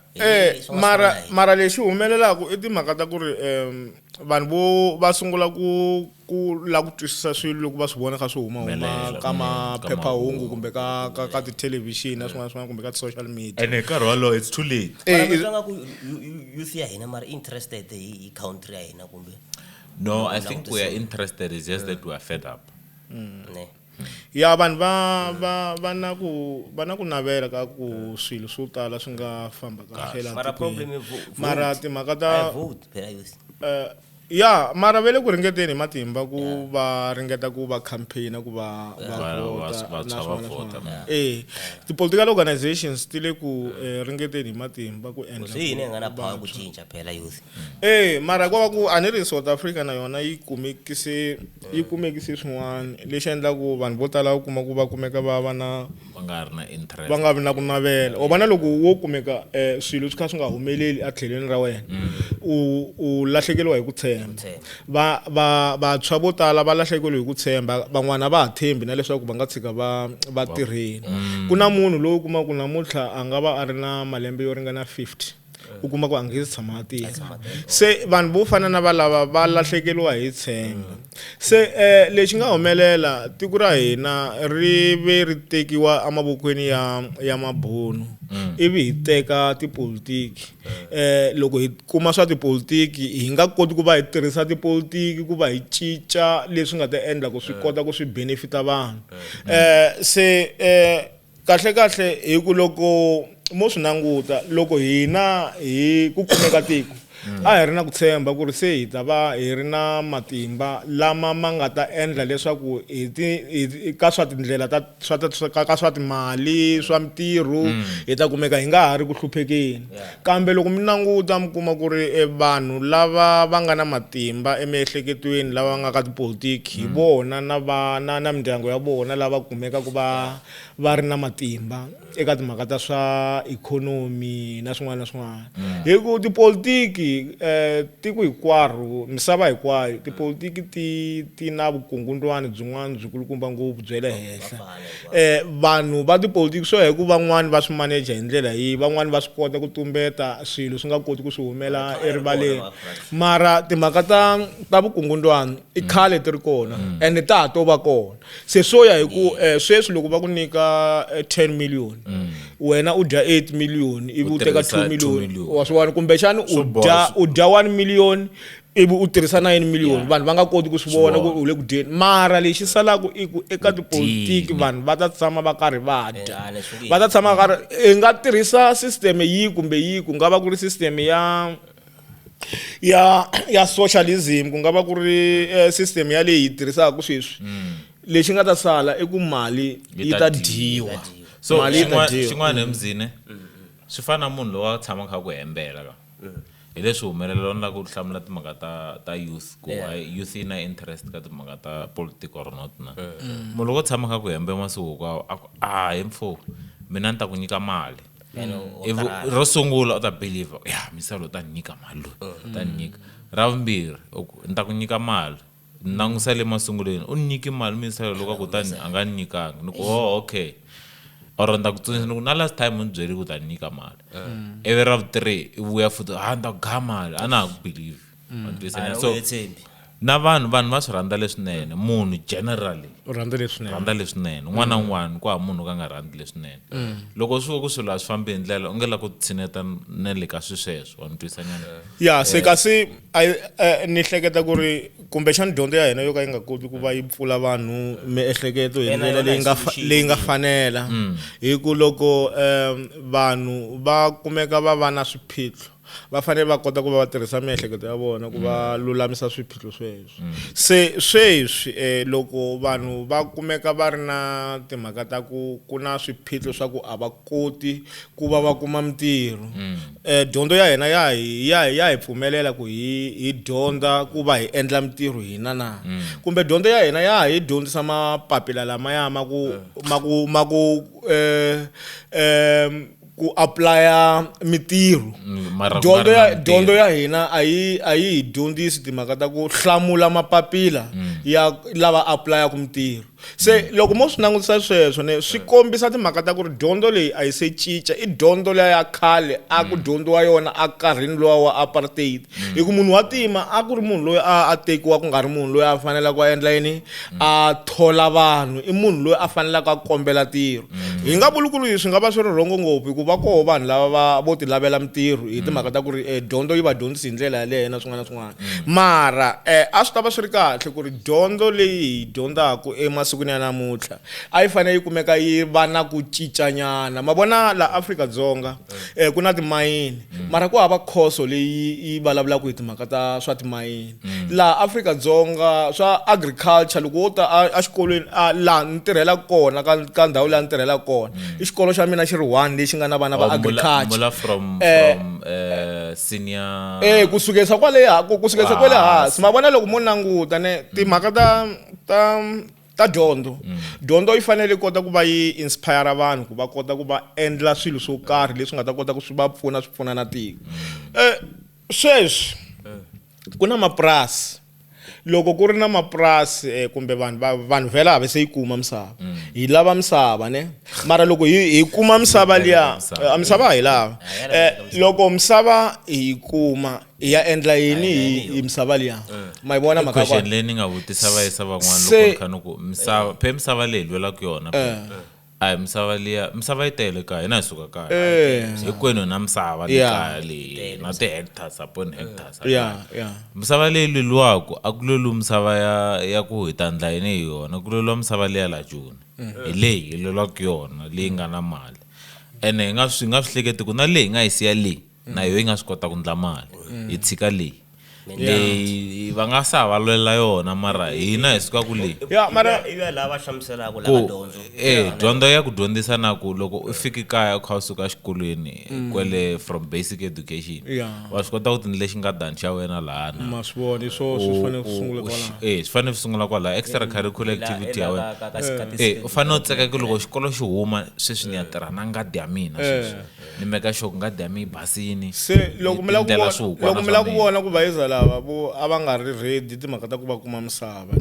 mara mara lexi humelelaka i timhaka ta ku ri vanhu vo va sungula ku ku la ku twisisa swilo loko va swi vona kha swi huma huma ka maphephahungu kumbe ka ka ka tithelevhixini na swin'wana swin'wana kumbe ka ti-social media. Ene hi nkarhi wolowo it's too late. Mara mi twa nga ku youth ya hina mara interested hi country ya hina kumbe? No, I think we are interested, it's just that we are fed up. Ne. Ya vanhu va va va na ku va na ku navela ka ku swilo swo tala swi nga famba kahle laha Mara tikweni. problem i Mara vote. timhaka ta I vote phela youth. Ya mara va le ku ringeteni hi matimba ku va ringeta ku va campaign ku va va vhota Va na tshwa va swin'wana na vhota. swin'wana. Ti-political organizations ti le ku ringeteni hi matimba ku endla Se hina hi nga na power ku cinca phela youth. Mara ko va ku a ni ri South Africa na yona yi kumekise yi kumekise swin'wana lexi endlaku vanhu vo tala u kuma ku va kumeka va va na va nga ri na interest. Va nga vi na ku navela. U vona loko wo kumeka swilo swi kha swi nga humeleli etlhelweni ra wena u lahlekeriwa hi ku tshemba. Va va vantshwa vo tala va lahlekeriwe hi ku tshemba, van'wana va ha tshembi na leswaku va nga tshika va va tirheni. Ku na munhu loyi u kumaka ku namuntlha a nga va a ri na malembe yo ringana 50 u kuma ku a nge se tshama a tirha. Se vanhu vo fana na valava va lahlekeriwa hi tshemba. Se lexi nga humelela tiko ra hina ri ve ri tekiwa emavokweni ya ya mabunu ivi hi teka tipolitiki. Loko hi kuma swa tipolitiki hi nga koti ku va hi tirhisa tipolitiki ku va hi cinca leswi nga ta endla ku swi kota ku swi benefita vanhu. Se kahle kahle hi ku loko mo swi languta loko hina hi ku kumeka tiko a hi ri na ku tshemba ku ri se hi ta va hi ri na matimba lama ma nga ta endla leswaku hi ti ka swa tindlela ta swa ka swa timali swa mitirho hi ta kumeka hi nga ha ri ku hluphekeni. Kambe loko mi languta mi kuma ku ri vanhu lava va nga na matimba emiehleketweni lava nga ka tipolitiki hi vona na va na na mindyangu ya vona lava kumekaka va va ri na matimba eka timhaka ta swa ikhonomi na swin'wana na swin'wana. Hi ku tipolitiki Tipolitiki tiko hinkwaro misava hinkwayo tipolitiki ti ti na vukungundwani byin'wana byikulukumba ngopfu bya le henhla. Vanhu va tipolitiki swo ya hi ku van'wani va swi manager hi ndlela yihi van'wani va swi kota ku tumbeta swilo swi nga koti ku swi humela erivaleni mara timhaka ta ta vukungundwani i khale ti ri kona ende ta ha to va kona. Se swo ya hi ku sweswi loko va ku nyika 10 million wena u dya 8 million ivi u teka tirhisa 2 2 million million. wa swi vona kumbexani u Swo boha dya u dya 1 million ivi u tirhisa 9 million vanhu va nga koti ku swi vona ku vona. u le ku dyeni mara lexi salaka i ku eka tipolitiki dyini. vanhu va ta tshama va karhi va dya Eh, leswi nge- va ta tshama va karhi i nga tirhisa system yihi kumbe yihi ku nga va ku ri system ya ya ya socialism ku nga va ku ri system ya leyi hi tirhisaka sweswi lexi nga ta sala i ku mali yi ta dyiwa So mali yi ta dyiwa xin'wana emzini swi fana na munhu loyi a tshamaka a ku hembela ka hi leswi humelela ni lava ku hlamula timhaka ta ta youth ku why youth yi na interest ka timhaka ta politics or not na munhu loko o tshama kha ku hembe masiku hinkwawo a ku a hi mfo mina ni ta ku nyika mali ivi ro sungula u ta believe ya misava loyi u ta ni nyika mali loyi u ta ni nyika ra vumbirhi u ku ni ta ku nyika mali ni langusa le masungulweni u ni nyiki mali misava loko a ku ta ni a nga ni nyikanga ni ku oh okay or ni ta ku tsundzuxa ni ku na last time u ni byeli ku ta ni nyika mali ivi ra vu three i vuya futhi ha ni ta ku ga mali a na ha ku believe Wa ni twisisa? A So wu nge tshembi. na vanhu vanhu va swi rhandza leswinene munhu generally U rhandza leswinene rhandza leswinene un'wana na un'wana ku hava munhu o ka a nga rhandzi leswinene loko swi vo ku swilo a swi fambi hi ndlela u nge la ku tshineta na le ka swi sweswo wa ni twisa nyana ya se kasi a ni hleketa ku ri kumbexani dyondzo ya hina yo ka yi nga koti ku va yi pfula vanhu miehleketo hi Ena ndlela yona leyi nga hi solution. leyi nga fanela hi ku loko vanhu va kumeka va va na swiphiqo va fanele va kota ku va va tirhisa miehleketo ya vona ku va lulamisa swiphiqo sweswo se sweswi loko vanhu va kumeka va ri na timhaka ta ku ku na swiphiqo swa ku a va koti ku va va kuma mintirho dyondzo ya hina ya hi ya ya hi pfumelela ku hi hi dyondza ku va hi endla mintirho hina na kumbe dyondzo ya hina ya hi dyondzisa mapapila lamaya ma ku ma ku ma ku ku apply-a mintirho Mara ku dyondzo nga ri na ya mintirho. dyondzo ya hina a yi a yi hi dyondzisi timhaka ta ku hlamula mapapila ya lava apulayaku mintirho se loko mo swi langutisa sweswo ne swi kombisa timhaka ta ku ri dyondzo leyi a yi se cinca i dyondzo liya ya khale a ku dyondziwa yona enkarhini luwa wa apartheid hi ku munhu wa ntima a ku ri munhu loyi a tekiwa ku nga ri munhu loyi a faneleke a endla yini a thola vanhu i munhu loyi a faneleke a kombela ntirho hi nga vuli ku ri swi nga va swi ri rhongo ngopfu hikuva koho vanhu lava va vo ti lavela mintirho hi timhaka ta ku ri dyondzo yi va dyondzisi hi ndlela yaleyo na swin'wana na swin'wana mara a swi ta va swi ri kahle ku ri dyondzo leyi hi dyondzaka emasikwini ya namuntlha a yi fanele yi kumeka yi va na ku cincanyana ma vona la Afrika-Dzonga ku na timayini mara ku hava khoso leyi yi vulavulaka hi timhaka ta swa timayini laha Afrika-Dzonga swa agriculture loko wo ta exikolweni laha ni tirhelaka kona ka ka ndhawu leyi ni tirhelaka kona i xikolo xa mina xi ri one lexi nga na vana va Oh, agriculture mula from from senior ku sukela kwale ku sukela kwale hansi ma vona loko mo languta ne timhaka ta ta ta dyondzo dyondzo yi fanele yi kota ku va yi inspire vanhu ku va kota ku va endla swilo swo karhi leswi nga ta kota ku swi va pfuna swi pfuna na tiko sweswi ku na mapurasi loko ku ri na mapurasi kumbe vanhu va vanhu vhela a va se yi kuma misava hi lava misava ne mara loko hi kuma misava liya misava hi lava loko misava hi kuma hi ya endla yini hi misava liya ma yi vona mhaka ya question kona? leyi ni nga vutisa vayisa van'wana Se- loko ni kha ni ku misava phe misava leyi hi lwelaka yona a hi misava liya misava yi tele kaya hina hi suka kaya hinkwenu hi na misava le kaya leyi na ti-hectares upon hectares misava leyi lweliwaku a ku lweliwi misava ya ya ku hi ta endla yini hi yona ku lweliwa misava leya la Joni hi leyi hi lwelaka yona leyi nga na mali ene hi nga swi hi nga swi hleketi ku na leyi hi nga yi siya leyi na yoho yi nga swi kota ku endla mali hi tshika leyi Leyi va nga sa va lwela yona mara hina hi suka ku leyi. Ya, mara- ivi ya lava hlamuselaka Ku lava dyondzo. Dyondzo ya ku dyondzisa na ku loko u fiki kaya u kha u suka exikolweni kwele from basic education. Wa swi kota ku ti ndlela xingadani xa wena lahana. Ma swi vona, hi swona swi fanele ku sungula kwalaho. Swi fanele swi sungula kwalaho, extra curricular activity ya wena. U fanele u tseka ku loko xikolo xi huma sweswi ni ya tirha na ngadi ya mina sweswi. Ni make sure ku ngadi ya mina yi basini. Se loko mi lava ku Tindlela vona, swihukwana loko mi lava ku swa mina. vona ku vayiza lava vo a va nga ri ready timhaka ta ku va kuma misava.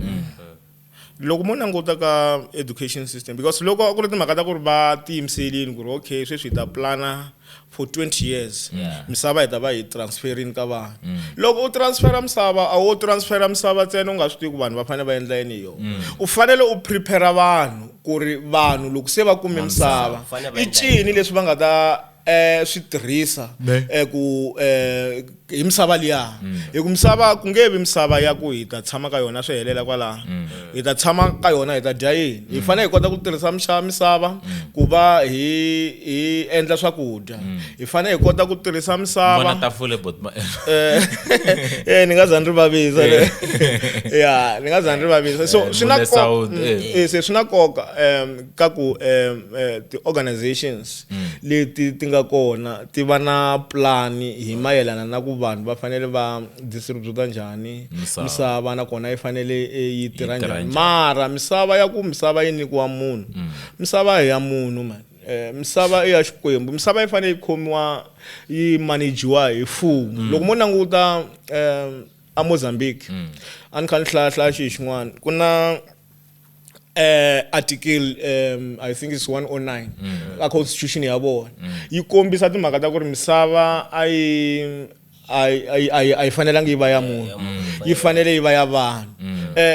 Loko mo languta ka education system, because loko ku ri timhaka ta ku ri va tiyimiselini ku ri okay sweswi hi ta plana for 20 years. Misava hi ta va hi transferini ka vanhu. Loko u transfera misava, a wo transfera misava ntsena u nga swi tivi ku vanhu va fanele va endla yini hi yona. U fanele u prepare vanhu ku ri vanhu loko se va kume misava, Fanele va i endla ncini leswi va nga ta swi tirhisa, ku hi misava liya. Hi ku misava ku nge vi misava ya ku hi ta tshama ka yona swi helela kwalaho. Hi ta tshama ka yona hi ta dya yini? Hi fanele hi kota ku tirhisa misava ku va hi endla swakudya. Hi fanele hi kota ku tirhisa misava. Vona tafule bot ma- Ni nga za ni ri vavisa le. Ya, ni nga za ni ri vavisa. So, swi na Mune sound, se swi na nkoka, ka ku ti-organizations leti ti nga kona ti va na plan hi mayelana na ku vanhu va fanele va distribute njhani Misava. misava, nakona yi fanele yi tirha tirha njhani. njhani. Mara misava ya ku misava yi nyikiwa munhu. Misava hi ya munhu man. Misava i ya Xikwembu. Misava yi fanele yi khomiwa yi managiwa hi mfumo. Loko mo languta a Mozambique, a ni kha ni hlaya hlaya xi xin'wana, ku na article, I think it's 109 ka constitution ya vona. Yi kombisa timhaka ta ku ri misava a yi a yi fanelangi yi va ya munhu. Yi fanele yi va ya vanhu.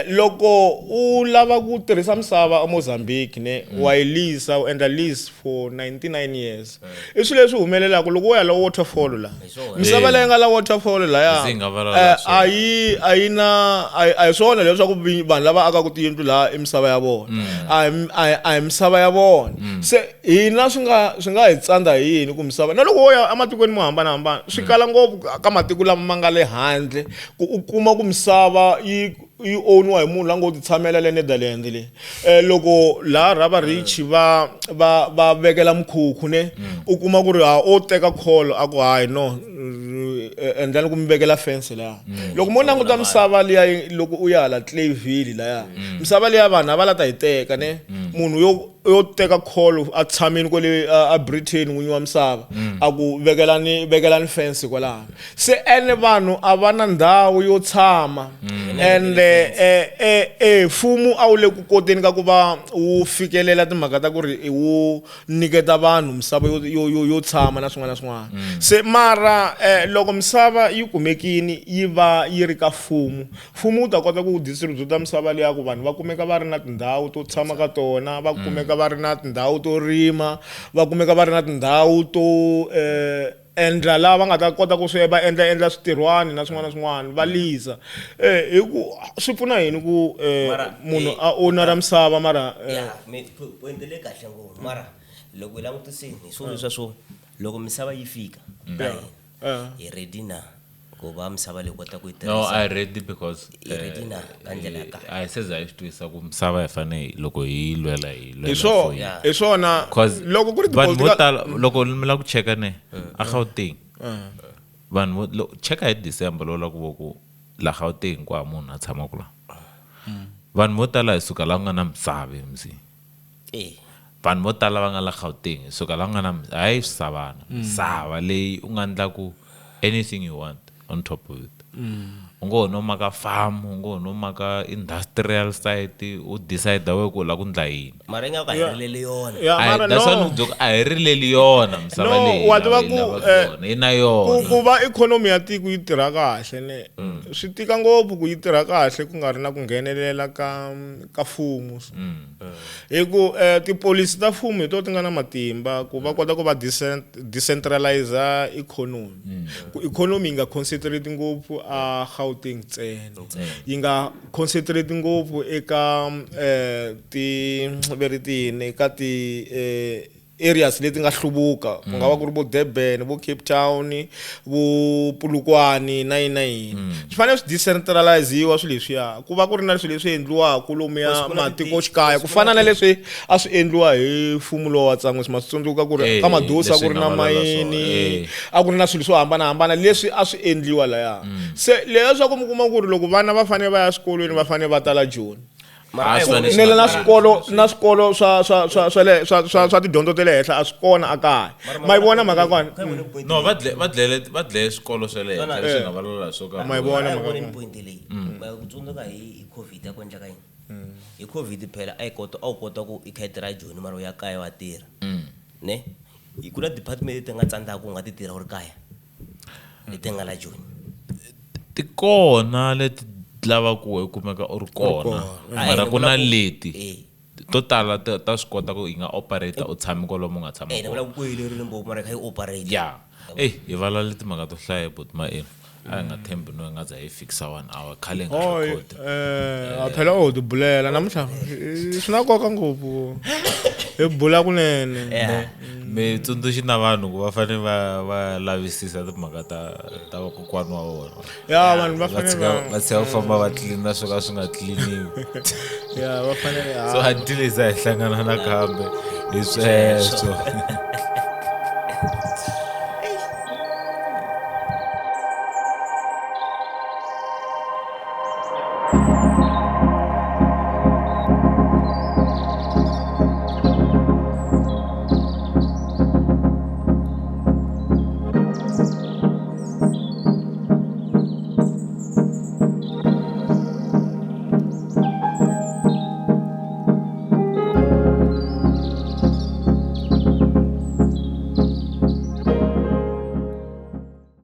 Loko u lava ku tirhisa misava eMozambique ne, wa yi lease, u endla lease for 99 years. I swilo leswi humelelaka loko wo ya la waterfall la. Hi swona. Misava leyi nga la waterfall laya, Ndzi nga vulavula swona. a yi, a yi na, a yi, a hi swona leswaku vanhu lava akaka tiyindlu laha i misava ya vona. A hi, a hi, a hi misava ya vona. Se hina swi nga hi tsandza hi yini ku misava? Na loko wo ya ematikweni mo hambanahambana, swi kala ngopfu ka matiko lama ma nga le handle ku u kuma ku misava yi owniwa hi munhu la ngo ti tshamela le Netherlands le. Loko laha Rubber Rich va vekela mukhukhu ne, u kuma ku ri ha o teka call a ku hayi no, endlani ku mi vekela fence laya. Loko mo languta misava liya yi, loko u ya hala Clayville laya, misava liya vanhu a va la ta yi teka ne. Munhu yo teka call a tshamini kwale a Britain n'winyi wa misava, a ku vekelani fence kwalano. Se ene vanhu a va na ndhawu yo tshama. Ende, mfumo a wu le ku koteni ka ku va wu fikelela timhaka ta ku ri wu nyiketa vanhu misava yo tshama na swin'wana na swin'wana. Se mara loko misava yi kumekini yi va yi ri ka mfumo, mfumo wu ta kota ku distribute misava liya ku vanhu va kumeka va ri na tindhawu to tshama ka tona, va kumeka va ri na tindhawu to rima, va kumeka va ri na tindhawu to endla laha va nga ta kota ku swi va endla, endla switirhwani na swin'wana na swin'wana, va lisa. Hi ku swi pfuna yini ku Mara, munhu a owner misava mara, Ya, mi, point leyi kahle ngopfu. Mara loko hi langutisini hi swona leswiya swo loko misava yi fika ka hina, hi ready na ku va misava leyi kota ku yi No, tirhisa? I ready because, Hi ready na ka ndlela ya kahle. a hi se za hi swi twisisa ku misava hi fanele loko hi lwela, hi lwela Hi swona, for yini. hi swona. Because Loko ku ri vanhu vo tipolitika- tala, loko mi lava ku cheka ne, a Gauteng. Vanhu vo, lo, cheka hi December lowu lava ku vo ku la Gauteng hinkwayo munhu a tshamaka la. Vanhu vo tala hi suka la ku nga na misava emzini. Vanhu vo tala va nga la Gauteng hi suka la ku nga na hayi swisavana. Misava leyi u nga endla ku anything you want on top of it. U ngo ho no maka farm, u ngo ho no maka industrial site, u decide we ku u lava ku endla yini. Mara ingaku a hi rileli yona. Ya, Ai, mara that's no. why ni ku byela ku a hi rileli yona misava No, leyi wa hi tiva lava ku, yi lavaka yona, yi na yona. ku va ikhonomi ya tiko yi tirha kahle ne, swi tika ngopfu ku yi tirha kahle ku nga ri na ku nghenelela ka mfumo. Hi ku tipholisi ta mfumo hi to ti nga na matimba ku va kota ku va decentralize economy. Ku economy yi nga concentrate ngopfu a Gauteng ntsena. Yi nga concentrate ngopfu eka ti veri tini, eka ti areas leti nga hluvuka ku nga va ku ri vo Durban vo Cape Town vo Polokwane na yini na yini swi fanele swi decentraliziwa swilo leswiya ku va ku ri na swilo leswi endliwaka lomuya Ku na matikoxikaya ku fana na leswi a swi endliwa hi mfumo lowa wa Tsan'wisi ma swi tsundzuka ku ri ka Madosa leswi ku ri na nga vulavula mayini swona, a ku ri na swilo swo hambanahambana leswi a swi endliwa laya se leswaku mi kuma ku ri loko vana va fanele va ya swikolweni va fanele va tala Joni A swi fanele swi nele na nga swikolo na swikolo swa swa swa swa le swa swa swa tidyondzo ta le henhla a swi kona a kaya ma yi vona mhaka kona No, va dle va dlele va dlele swikolo swa le henhla leswi nga vulavula swo ka Ma yi vona A hi mhaka voneni point leyi Ma ku tsundzuka hi covid a ku endleka yini hi covid phela a yi kota a wu kota ku i kha i tirha joni mara u ya kaya wa tirha ne ku na department leti nga tsandzaka u nga ti tirha u ri kaya leti nga la joni ti kona leti lavaka ku kumeka u ri kona mara ku na leti Eh. to tala ta swi kota ku yi nga operate u tshame kwalomu u nga tshama eh ni kona vula ku ku helerile ngopfu mara i kha yi operate ya eyi hi vulavula timhaka to hlaya buti maenu a hi nga thembi no hi nga za hi fikisa one hour khale hi nga Oy, record a phela o ti bulela namuntlha swi na nkoka ngopfu hi bula kunene Yeah. mi tsundzuxi na vanhu ku va fanele va va lavisisa timhaka ta ta vakokwani wa vona ya vanhu va va fanele tshika va va tshika ku famba va tlilina swo ka swi nga tliliniwi ya va fanele so until hi za hi hlangana nakambe hi sweswo.